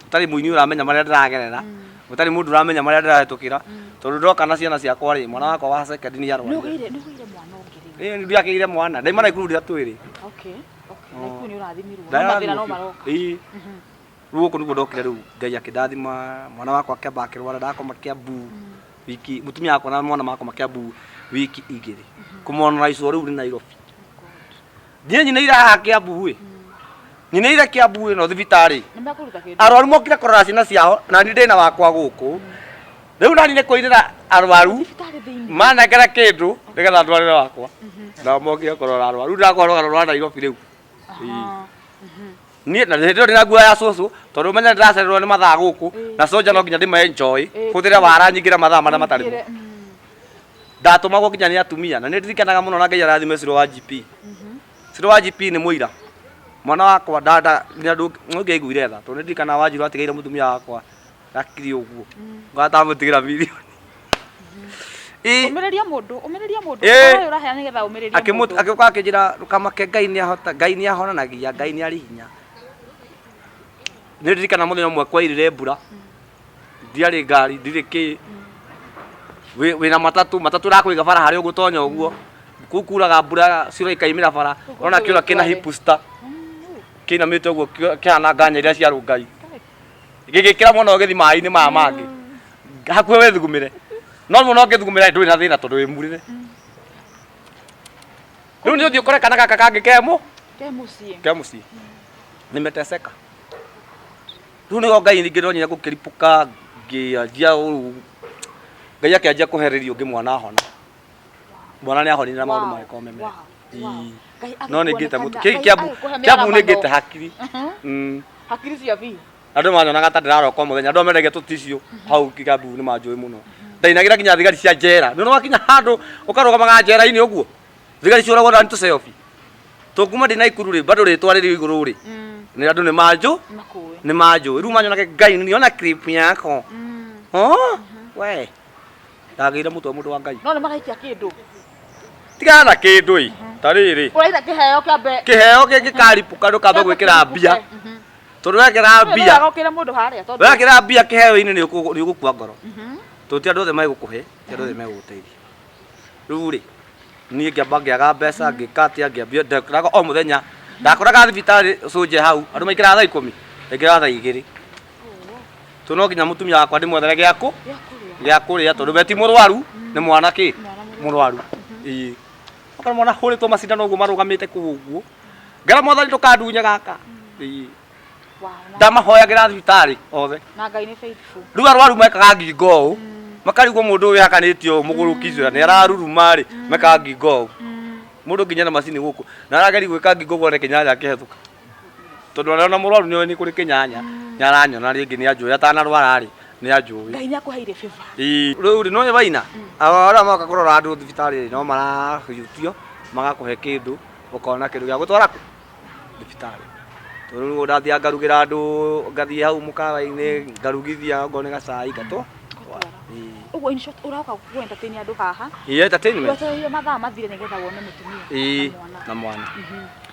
S2: Gũtarĩ mũini ũramenya marĩa ndĩragerera. Gũtarĩ mũndũ ũramenya marĩa ndĩrahĩtũkĩra. Tondũ ndoka na ciana ciakwa rĩ, mwana wakwa wa second nĩ arwarire.
S1: Nĩ ũgĩire mwana ũngĩ rĩu?
S2: Ĩĩ nĩ ndiakĩgĩire mwana. Ndaima Naikuru ndĩ twĩrĩ.
S1: Okay. Okay. Naikuru nĩ ũrathimirwo. No mathĩna no maroka.
S2: Ĩĩ. Rĩu gũkũ nĩguo ndokire rĩu Ngai akĩndathima mwana wakwa akĩamba akĩrwara ndakoma Kiambu wiki mũtumia wakwa na mwana makoma Kiambu wiki 2 kũmona icua rĩu nĩ Nairobi. Niĩ nyinĩire haha Kiambu ĩ. Nyinĩire Kiambu ĩno thibitarĩ.
S1: Nĩ mekũruta kĩndũ.
S2: Arwaru mokire kũrora ciana ciao na niĩ ndĩna wakwa gũkũ. Rĩu nani nĩ kũinĩra arwaru
S1: Thibitarĩ thĩinĩ.
S2: manengera kĩndũ nĩgetha ndwarĩre wakwa. Nao mokire kũrora arwaru. Rĩu ndakwa rũgano rwa Nairobi rĩu. Niĩ na hĩndĩ ĩyo ndĩna nguo ya cũcũ tondũ ũmenye ndĩracererwo nĩ mathaa gũkũ na soja no nginya ndĩma enjoy hũthĩre wara nyingĩre mathaa marĩa matarĩ mo. Ndatũmagwo nginya nĩ atumia na nĩ ndirikanaga mũno na Ngai arathime Ciro wa GP. Ciro wa GP nĩ mũira. Mwana wakwa ndanda nginya ndũngĩaiguire tha tondũ nĩ ndirikanaga Wanjiru atigaire mũtumia wakwa gakiri ũguo. Ngatamũtigĩra mirioni. Ĩĩ.
S1: Ũmĩrĩria mũndũ, ũmĩrĩria mũndũ.
S2: Ĩĩ.
S1: Ũhoro ũyũ ũraheana nĩgetha ũmĩrĩrie mũndũ.
S2: Agĩũka akĩnjĩra ndũkamake Ngai nĩ ahota, Ngai nĩ ahonanagia, Ngai nĩ arĩ hinya. Nĩ ndirikana mũthenya ũmwe kwairire mbura. Ndiarĩ ngari, ndirĩ kĩ. Wĩna matatũ, matatũ ĩrakũiga bara harĩa ũgũtonya ũguo. Kũu kuraga mbura ciũra ikaimĩra bara. Ũrona kĩũra kĩna hipusta. Kĩinamĩte ũguo kĩhana nganya iria cia Rũngai. Gĩgĩkĩra mwana ũgĩthiĩ maĩ-inĩ maya mangĩ. Hakuhĩ wĩthugumĩre. No mũno ũngĩthugumĩra ndũrĩ na thĩna tondũ wĩ murĩre. Rĩu nĩ ũthiĩ ũkore kana gaka kangĩ ke mũ?
S1: Ke mũciĩ.
S2: Ke mũciĩ. Nimeteseka. Rĩu nĩho Ngai ningĩ ndonire gũkĩripũka ngĩanjia ũru. Ngai akĩanjia kũherĩria ũngĩ mwana ahona. Mwana nĩ ahonire na maũndũ magĩkorwo me mega.
S1: Wow. Ngai
S2: No nĩ ngĩte
S1: agĩkuonekana-
S2: mũtu.
S1: Ngai
S2: Kĩambu
S1: agĩkũhe
S2: Kĩambu nĩ
S1: mĩaramano.
S2: ngĩte hakiri.
S1: Hakiri cia biũ.
S2: Andũ manyonaga ta ndĩraroka o mũthenya. Andũ arĩa mendagia tũticiũ hau Kĩambu nĩ manjũĩ mũno. Ndainagĩra nginya thigari cia njera. Nĩ wakinya handũ ũkarũgamaga njera-inĩ ũguo. Thigari ciũragwo na nĩ tũceobi. Tũnguma ndĩ Naikuru rĩ, bado rĩtwa rĩrĩ igũrũ rĩ. Nĩ andũ nĩ manjũ.
S1: Makũĩ.
S2: Nĩ manjũĩ. Rĩu manyonaga Ngai niona clip yako. Oh, we. Ndagĩire mũtwe mũndũ wa Ngai.
S1: No nĩ maraikia kĩndũ.
S2: Tigana na kĩndũ ĩ. Ta rĩrĩ.
S1: Ũraitha kĩheo kĩambe.
S2: Kĩheo kĩngĩkaripũka ndũkambe gwĩkĩra mbia. Tondũ wekĩra mbia.
S1: Wega ũkĩre mũndũ harĩa tondũ.
S2: Wekĩra mbia kĩheo-inĩ nĩ ũgũkua ngoro. Tondũ ti andũ othe megũkũhe, ti andũ othe megũgũteithia. Rĩu rĩ, niĩ ngĩamba ngĩaga mbeca, ngĩka atĩa, ngĩambia ndakoraga o mũthenya, ndakoraga thibitarĩ cũnje hau, andũ maingĩraga thaa 10, ndaingĩraga thaa 2. Tondũ no nginya mũtumia wakwa ndĩmwethere gĩa kũ? Gĩa kũrĩa tondũ we ti mũrwaru, nĩ mwana kĩ? Mũrwaru. Ĩĩ. Okorwo mwana ahũrĩtwo macindano ũguo marũgamĩte kũu ũguo, ngera mwathani ndũkandunye gaka. Ĩĩ. Ndamahoyagĩra thibitarĩ othe.
S1: Na Ngai nĩ faithful.
S2: Rĩu arwaru mekaga ngingo ũũ, makarigwo mũndũ ũyũ wĩhakanĩtie ũũ mũgũrũki ũcio nĩ araruruma rĩ, mekaga ngingo ũũ. Mũndũ nginya na macini gũkũ, na arageria gwĩka ngingo ũguo one kĩnyanya akĩhetũka. Tondũ arona mũrwaru nĩoĩ nĩ kũrĩ kĩnyanya, nĩ aranyona rĩngĩ nĩ anjũĩ atanarwara rĩ, nĩ anjũĩ.
S1: Ngai nĩ akũheire favor.
S2: Ĩĩ. Rĩu rĩ, nĩwona waina? Arĩa moka kũrora andũ thibitarĩ rĩ, no marahutio. Magakũhe kĩndũ, ũkona kĩndũ gĩa gũtwara kũ thibitarĩ. Tondũ rĩu ndathiaga ngarugĩra andũ, ngathiĩ hau mũkawa-inĩ ngarugithia okorwo nĩ gacai ngatwa. Ĩĩ.
S1: Ũguo in short ũroka kũ entertain andũ haha.
S2: Ĩĩ, entertainment.
S1: Wetereire mathaa mathire nĩgetha wone mũtumia
S2: Ĩĩ,
S1: na mwana.
S2: Na mwana.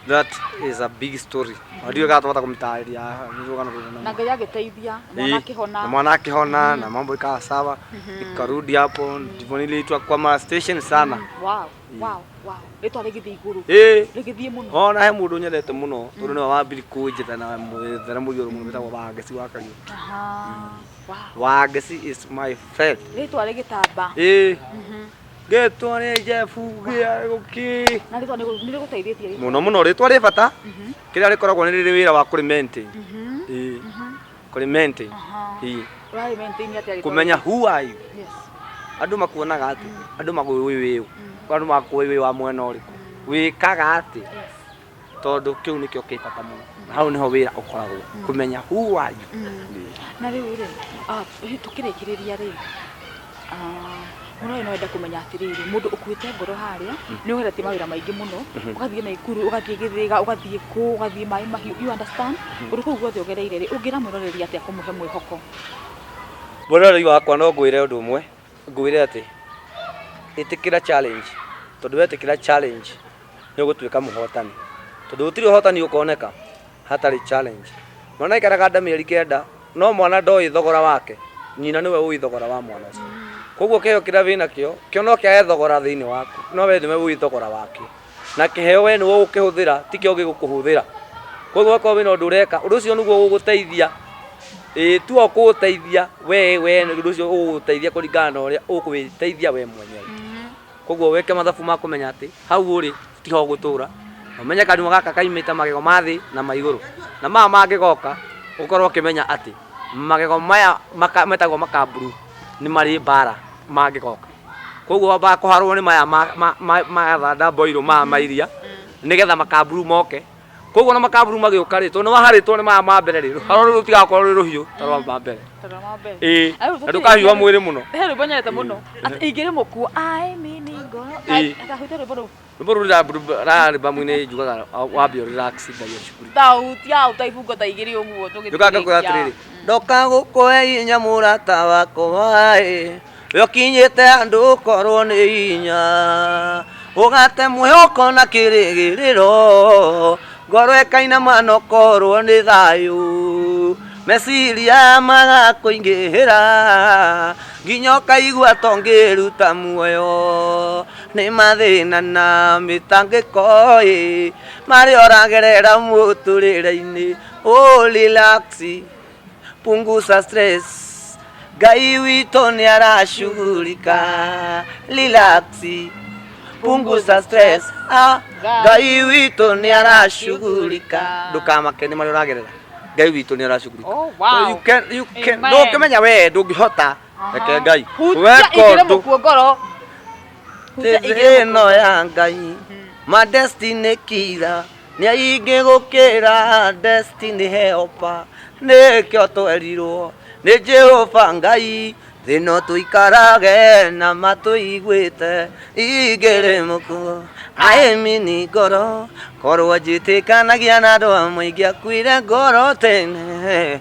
S2: That is a big story. Ndiũĩ kana twahota kũmĩtarĩria haha, nĩ rũgano rũnene
S1: Na
S2: mũno.
S1: Ngai agĩteithia mwana
S2: Ĩĩ,
S1: akĩhona.
S2: Na mwana akĩhona na mambo ikawa sawa. Nikarudi hapo ndipo niliitwa kwa ma station sana.
S1: Wow. Rĩtwa rĩgĩthiĩ igũrũ.
S2: Ĩĩ.
S1: Rĩgĩthiĩ mũno.
S2: Ona he mũndũ nyendete mũno tondũ nĩwe wambiri kũnjĩta na mwethere mũiyũro mũno wĩtagwo Wangeci wa Kariũki.
S1: Aha. Wow.
S2: Wangeci is my friend.
S1: Rĩtwa rĩgĩtamba.
S2: Ĩĩ. Ngetwo nĩ Jeff gĩa gũkĩ.
S1: Na rĩtwa nĩ rĩgũteithĩtie rĩtwa.
S2: Mũno mũno rĩtwa rĩ bata. Kĩrĩa rĩkoragwo nĩ rĩrĩ wĩra wa kũrĩ maintain. Ĩĩ. Kũrĩ maintain.
S1: Aha.
S2: Ĩĩ.
S1: Ũrarĩ maintain atĩa rĩtwa?
S2: Kũmenya who are you.
S1: Yes.
S2: Andũ makuonaga atĩ andũ makũĩ wĩ ũ. Andũ makũĩ wĩ wa mwena ũrĩkũ. Wĩkaga atĩ.
S1: Yes.
S2: Tondũ kĩu nĩkĩo kĩ bata mũno. Na hau nĩho wĩra ũkoragwo. Kũmenya who are you.
S1: Na rĩu rĩ, tũkĩrĩkĩrĩria rĩ, mũno no enda kũmenya atĩrĩrĩ, mũndũ ũkuĩte ngoro harĩa, nĩ ũgeretie mawĩra maingĩ mũno, ũgathiĩ Naikuru, ũgathiĩ Gĩthĩga, ũgathiĩ kũ, ũgathiĩ maĩ mahiũ, you understand? Ũndũ kũu guothe ũgereire rĩ, ũngĩra mwĩroreri atĩa kũmũhe mwĩhoko?
S2: Mwĩroreri wakwa no ngwĩre ũndũ ũmwe, ngwĩre atĩ ĩtĩkĩra challenge, tondũ wetĩkĩra challenge nĩ ũgũtuĩka mũhotani, tondũ gũtirĩ ũhotani ũkoneka hatarĩ challenge. Mwana aikaraga nda mĩeri 9, no mwana ndoĩ thogora wake, nyina nĩwe ũĩ thogora wa mwana ũcio. Koguo kĩheo kĩrĩa wĩnakĩo, kĩo no kĩage thogora thĩinĩ waku, no we nĩwe ũĩ thogora wakĩo. Na kĩheo we nĩwe ũgũkĩhũthĩra, ti kĩo gĩgũkũhũthĩra. Koguo wakorwo wĩna ũndũ ũreka, ũndũ ũcio nĩguo ũgũgũteithia. Ĩĩ tu ũkũgũteithia we we ũndũ ũcio ũgũgũteithia kũringana na ũrĩa ũkwĩteithia we mwenyewe. Koguo wĩke mathabu ma kũmenya atĩ hau ũrĩ tiho ũgũtũra. Na ũmenye kanua gaka kaimĩte magego ma thĩ na ma igũrũ. Na maya mangĩgoka ũkorwo ũkĩmenya atĩ magego maya metagwo makamburu nĩ marĩ mbara mangĩgoka. Koguo wambaga kũharwo nĩ maya ma thanda mboirũ maya ma iria nĩgetha makamburu moke. Koguo na makamburu magĩũka rĩ, tondũ nĩ waharĩtwo nĩ maya ma mbere rĩ, rũharo rũrũ rũtigakorwo rwĩ rũhiũ ta rwa ma mbere.
S1: Ta rwa ma mbere.
S2: Ĩĩ, na ndũkahiũha mwĩrĩ mũno.
S1: He rwĩmbo nyendete mũno. Atĩ ingĩrĩ mũkuo, I mean ngoro.
S2: Ĩĩ.
S1: Tahutia rwĩmbo rũu.
S2: Rwĩmbo rũu rũrarimbamu-inĩ njugaga wambe ũ relax Ngai acukuru.
S1: Tahutia ta ibungo ta igĩrĩ ũguo tũgĩthiĩ.
S2: Njugaga ngakwĩra atĩrĩrĩ, ndoka gũkũhe hinya mũrata wakwa ĩ, we ũkinyĩte handũ ũkorwo nĩ hinya, ũgate mwĩhoko na kĩrĩgĩrĩro, ngoro ĩkainama na ũkorwo nĩ thayũ, meciria magakũingĩhĩra, nginya ũkaigua ta ũngĩruta muoyo, nĩ mathĩna na mĩtangĩko ĩ, marĩa ũragerera mũtũrĩre-inĩ. Oh, relax, punguza stress, Ngai witũ nĩ arashughulika. Relax, punguza stress, ah, Ngai witũ nĩ arashughulika. Ndũkamake nĩ marĩa ũragerera, Ngai witũ nĩ arashughulika.
S1: Oh, wow.
S2: You can, you can,
S1: Amen.
S2: ndũngĩmenya we ndũngĩhota, reke Ngai
S1: Hutia
S2: weka
S1: igĩrĩ
S2: ũndũ
S1: mũkuo ngoro. Hutia igĩrĩ
S2: thĩ ĩno ya Ngai, ma destiny killer nĩ aingĩ gũkĩra destiny helper, nĩkĩo twerirwo nĩ Jehova Ngai thĩ no tũikarage na matũiguĩte igĩrĩ mũkuo aĩmini ngoro korwo njĩtĩkanagia na andũ amwe ingĩakuire ngoro tene.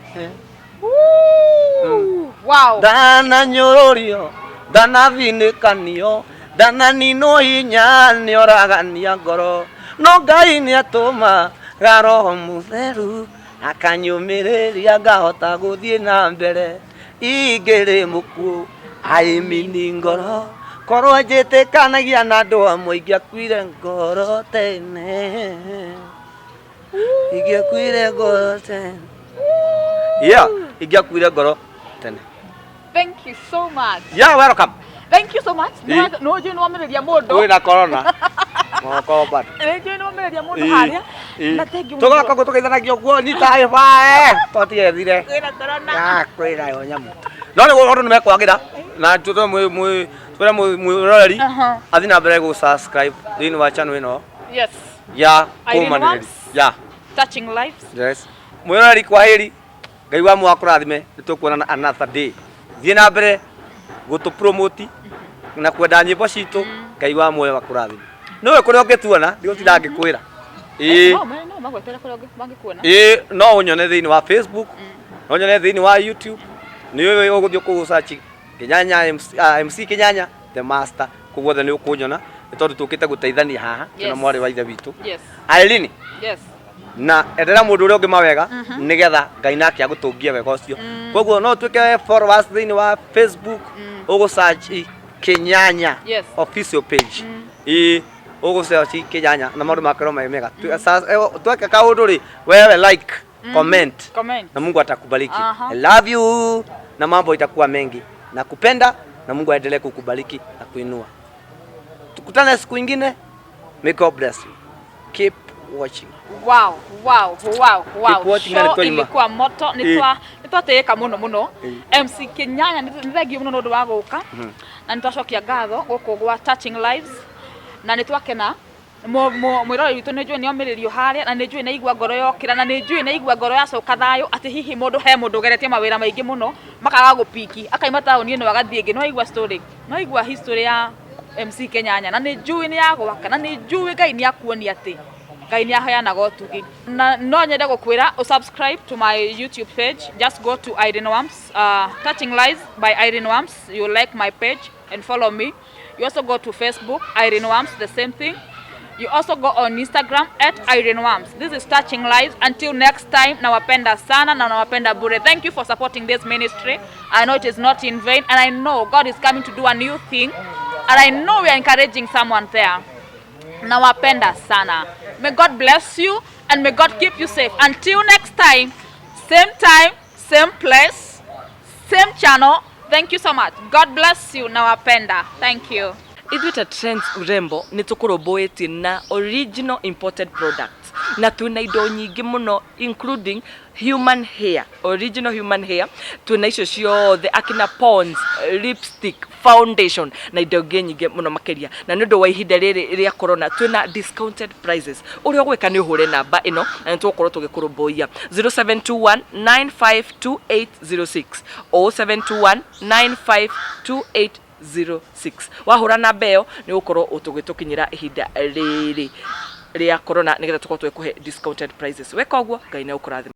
S1: Woo! Wow.
S2: Ndananyũrũrio, ndanathinĩkanio, ndananinwo hinya nĩoragania ngoro, no Ngai nĩatũmaga Roho Mũtheru akanyũmĩrĩria ngahota gũthiĩ na mbere ingĩrĩ mũkuũ aĩmini ngoro korwo njĩtĩkanagia na andũ amwe ingĩakuire ngoro tene, ingĩakuire ngoro tene. Yeah, ingĩakuire ngoro tene.
S1: Thank you so much.
S2: Yeah, welcome.
S1: Thank you so much.
S2: Ĩĩ.
S1: Nĩ njũĩ nĩ wamĩrĩria mũndũ.
S2: Kwĩna corona moko bado.
S1: Nĩ njũĩ nĩ wamĩrĩria mũndũ harĩa. Na thank you.
S2: Tũgoka kũ tũgeithanagia ũguo nyita ĩbae twatigethire.
S1: Kwĩna corona.
S2: Ya kwĩra yo nyamũ. No nĩ ũndũ nĩ mekwagĩra na tũtwe mwĩ mwĩ twĩre mwĩroreri
S1: Aha.
S2: athiĩ na mbere gũ subscribe thĩinĩ wa channel ĩno
S1: Yes.
S2: ya
S1: Irene
S2: kũmanĩrĩria.
S1: Wams.
S2: Ya.
S1: Touching lives.
S2: Yes. Mwĩroreri kwaheri. Ngai wa muoyo akũrathime, nĩ tũkuonana another day. Thiĩ na mbere gũtũ promote na kwenda nyĩmbo citũ. Ngai wa muoyo akũrathime. Nĩwe kũrĩa ũngĩtuona, ndigũtinda ngĩkwĩra. Ĩĩ.
S1: No magwetere kũrĩa mangĩkuona.
S2: Ĩĩ, no ũnyone thĩinĩ wa Facebook, no nyone thĩinĩ wa YouTube. Nĩ ũĩ ũgũthiĩ kũu search Kĩnyanya MC, MC Kĩnyanya the master, kũu guothe nĩ ũkũnyona, nĩ tondũ tũkĩte gũteithania haha twĩna mwarĩ wa ithe witũ Irene. Na endera mũndũ ũrĩa ũngĩ mawega, nĩgetha Ngai nake agũtũngie wega ũcio. Koguo no ũtuĩke followers thĩinĩ wa Facebook, ũgũ search Kĩnyanya official page. Ĩĩ, ũgũ search Kĩnyanya na maũndũ makorwo me mega. Tweka kaũndũ rĩ, wewe like, comment,
S1: Comment.
S2: Na Mungu atakubariki.
S1: Aha.
S2: I love you na mambo itakuwa mengi. Nakupenda na Mungu aendelee kukubariki na kuinua. Tukutane siku ingine. May God bless you. Keep watching.
S1: Wow.
S2: Keep watching
S1: Show
S2: na nĩtwaima.
S1: ilikuwa moto. Nĩtwatĩĩka mũno mũno. MC Kĩnyanya, nĩ thengiũ mũno nĩ ũndũ wa gũka, na nĩtwacokia ngatho gũkũ gwa Touching Lives, na nĩtwakena. Mwĩroreri witũ, nĩ njũĩ nĩ omĩrĩrio harĩa, na nĩ njũĩ nĩ aigua ngoro yokĩra, na nĩ njũĩ nĩ aigua ngoro yacoka thayũ, atĩ hihi mũndũ he mũndũ ũgeretie mawĩra maingĩ mũno makaga gũpiki, akaima taũni ĩno agathiĩ ĩngĩ. No aigua story, no aigua history ya MC Kenyanya, na nĩ njũĩ nĩ ya gwaka, na nĩ njũĩ Ngai nĩ akuonia atĩ Ngai nĩ aheanaga ũtugi. Na no nyende gũkwĩra subscribe to my YouTube page. Just go to Irene Wams, Touching Lives by Irene Wams. You like my page and follow me. You also go to Facebook, Irene Wams, the same thing. You also go on Instagram @IreneWams. This is Touching Lives. Until next time, nawapenda sana na nawapenda bure. Thank you for supporting this ministry. I know it is not in vain, and I know God is coming to do a new thing, and I know we are encouraging someone there. Nawapenda sana. May God bless you and may God keep you safe. Until next time, same time, same place, same channel. Thank you so much. God bless you. Nawapenda. Thank you.
S3: Ithuĩ ta Trends Urembo nĩ tũkũrũmbũĩtie na original imported products, na twĩna indo nyingĩ mũno, including human hair, original human hair. Twĩna icio ciothe, akina Pond's, lipstick, foundation na indo ingĩ nyingĩ mũno makĩria. Na nĩ ũndũ wa ihinda rĩrĩ rĩa corona, twĩna discounted prices. Ũrĩa ũgwĩka nĩ ũhũre namba ĩno na nĩ tũgũkorwo tũgĩkũrũmbũiya: 0721 952806, 0721 952806. Wahũra namba ĩyo, nĩ ũgũkorwo tũgĩtũkinyĩra ihinda rĩrĩ rĩa corona, nĩgetha tũkorwo tũgĩkũhe discounted prices. Weka ũguo, Ngai nĩ agũkũrathima.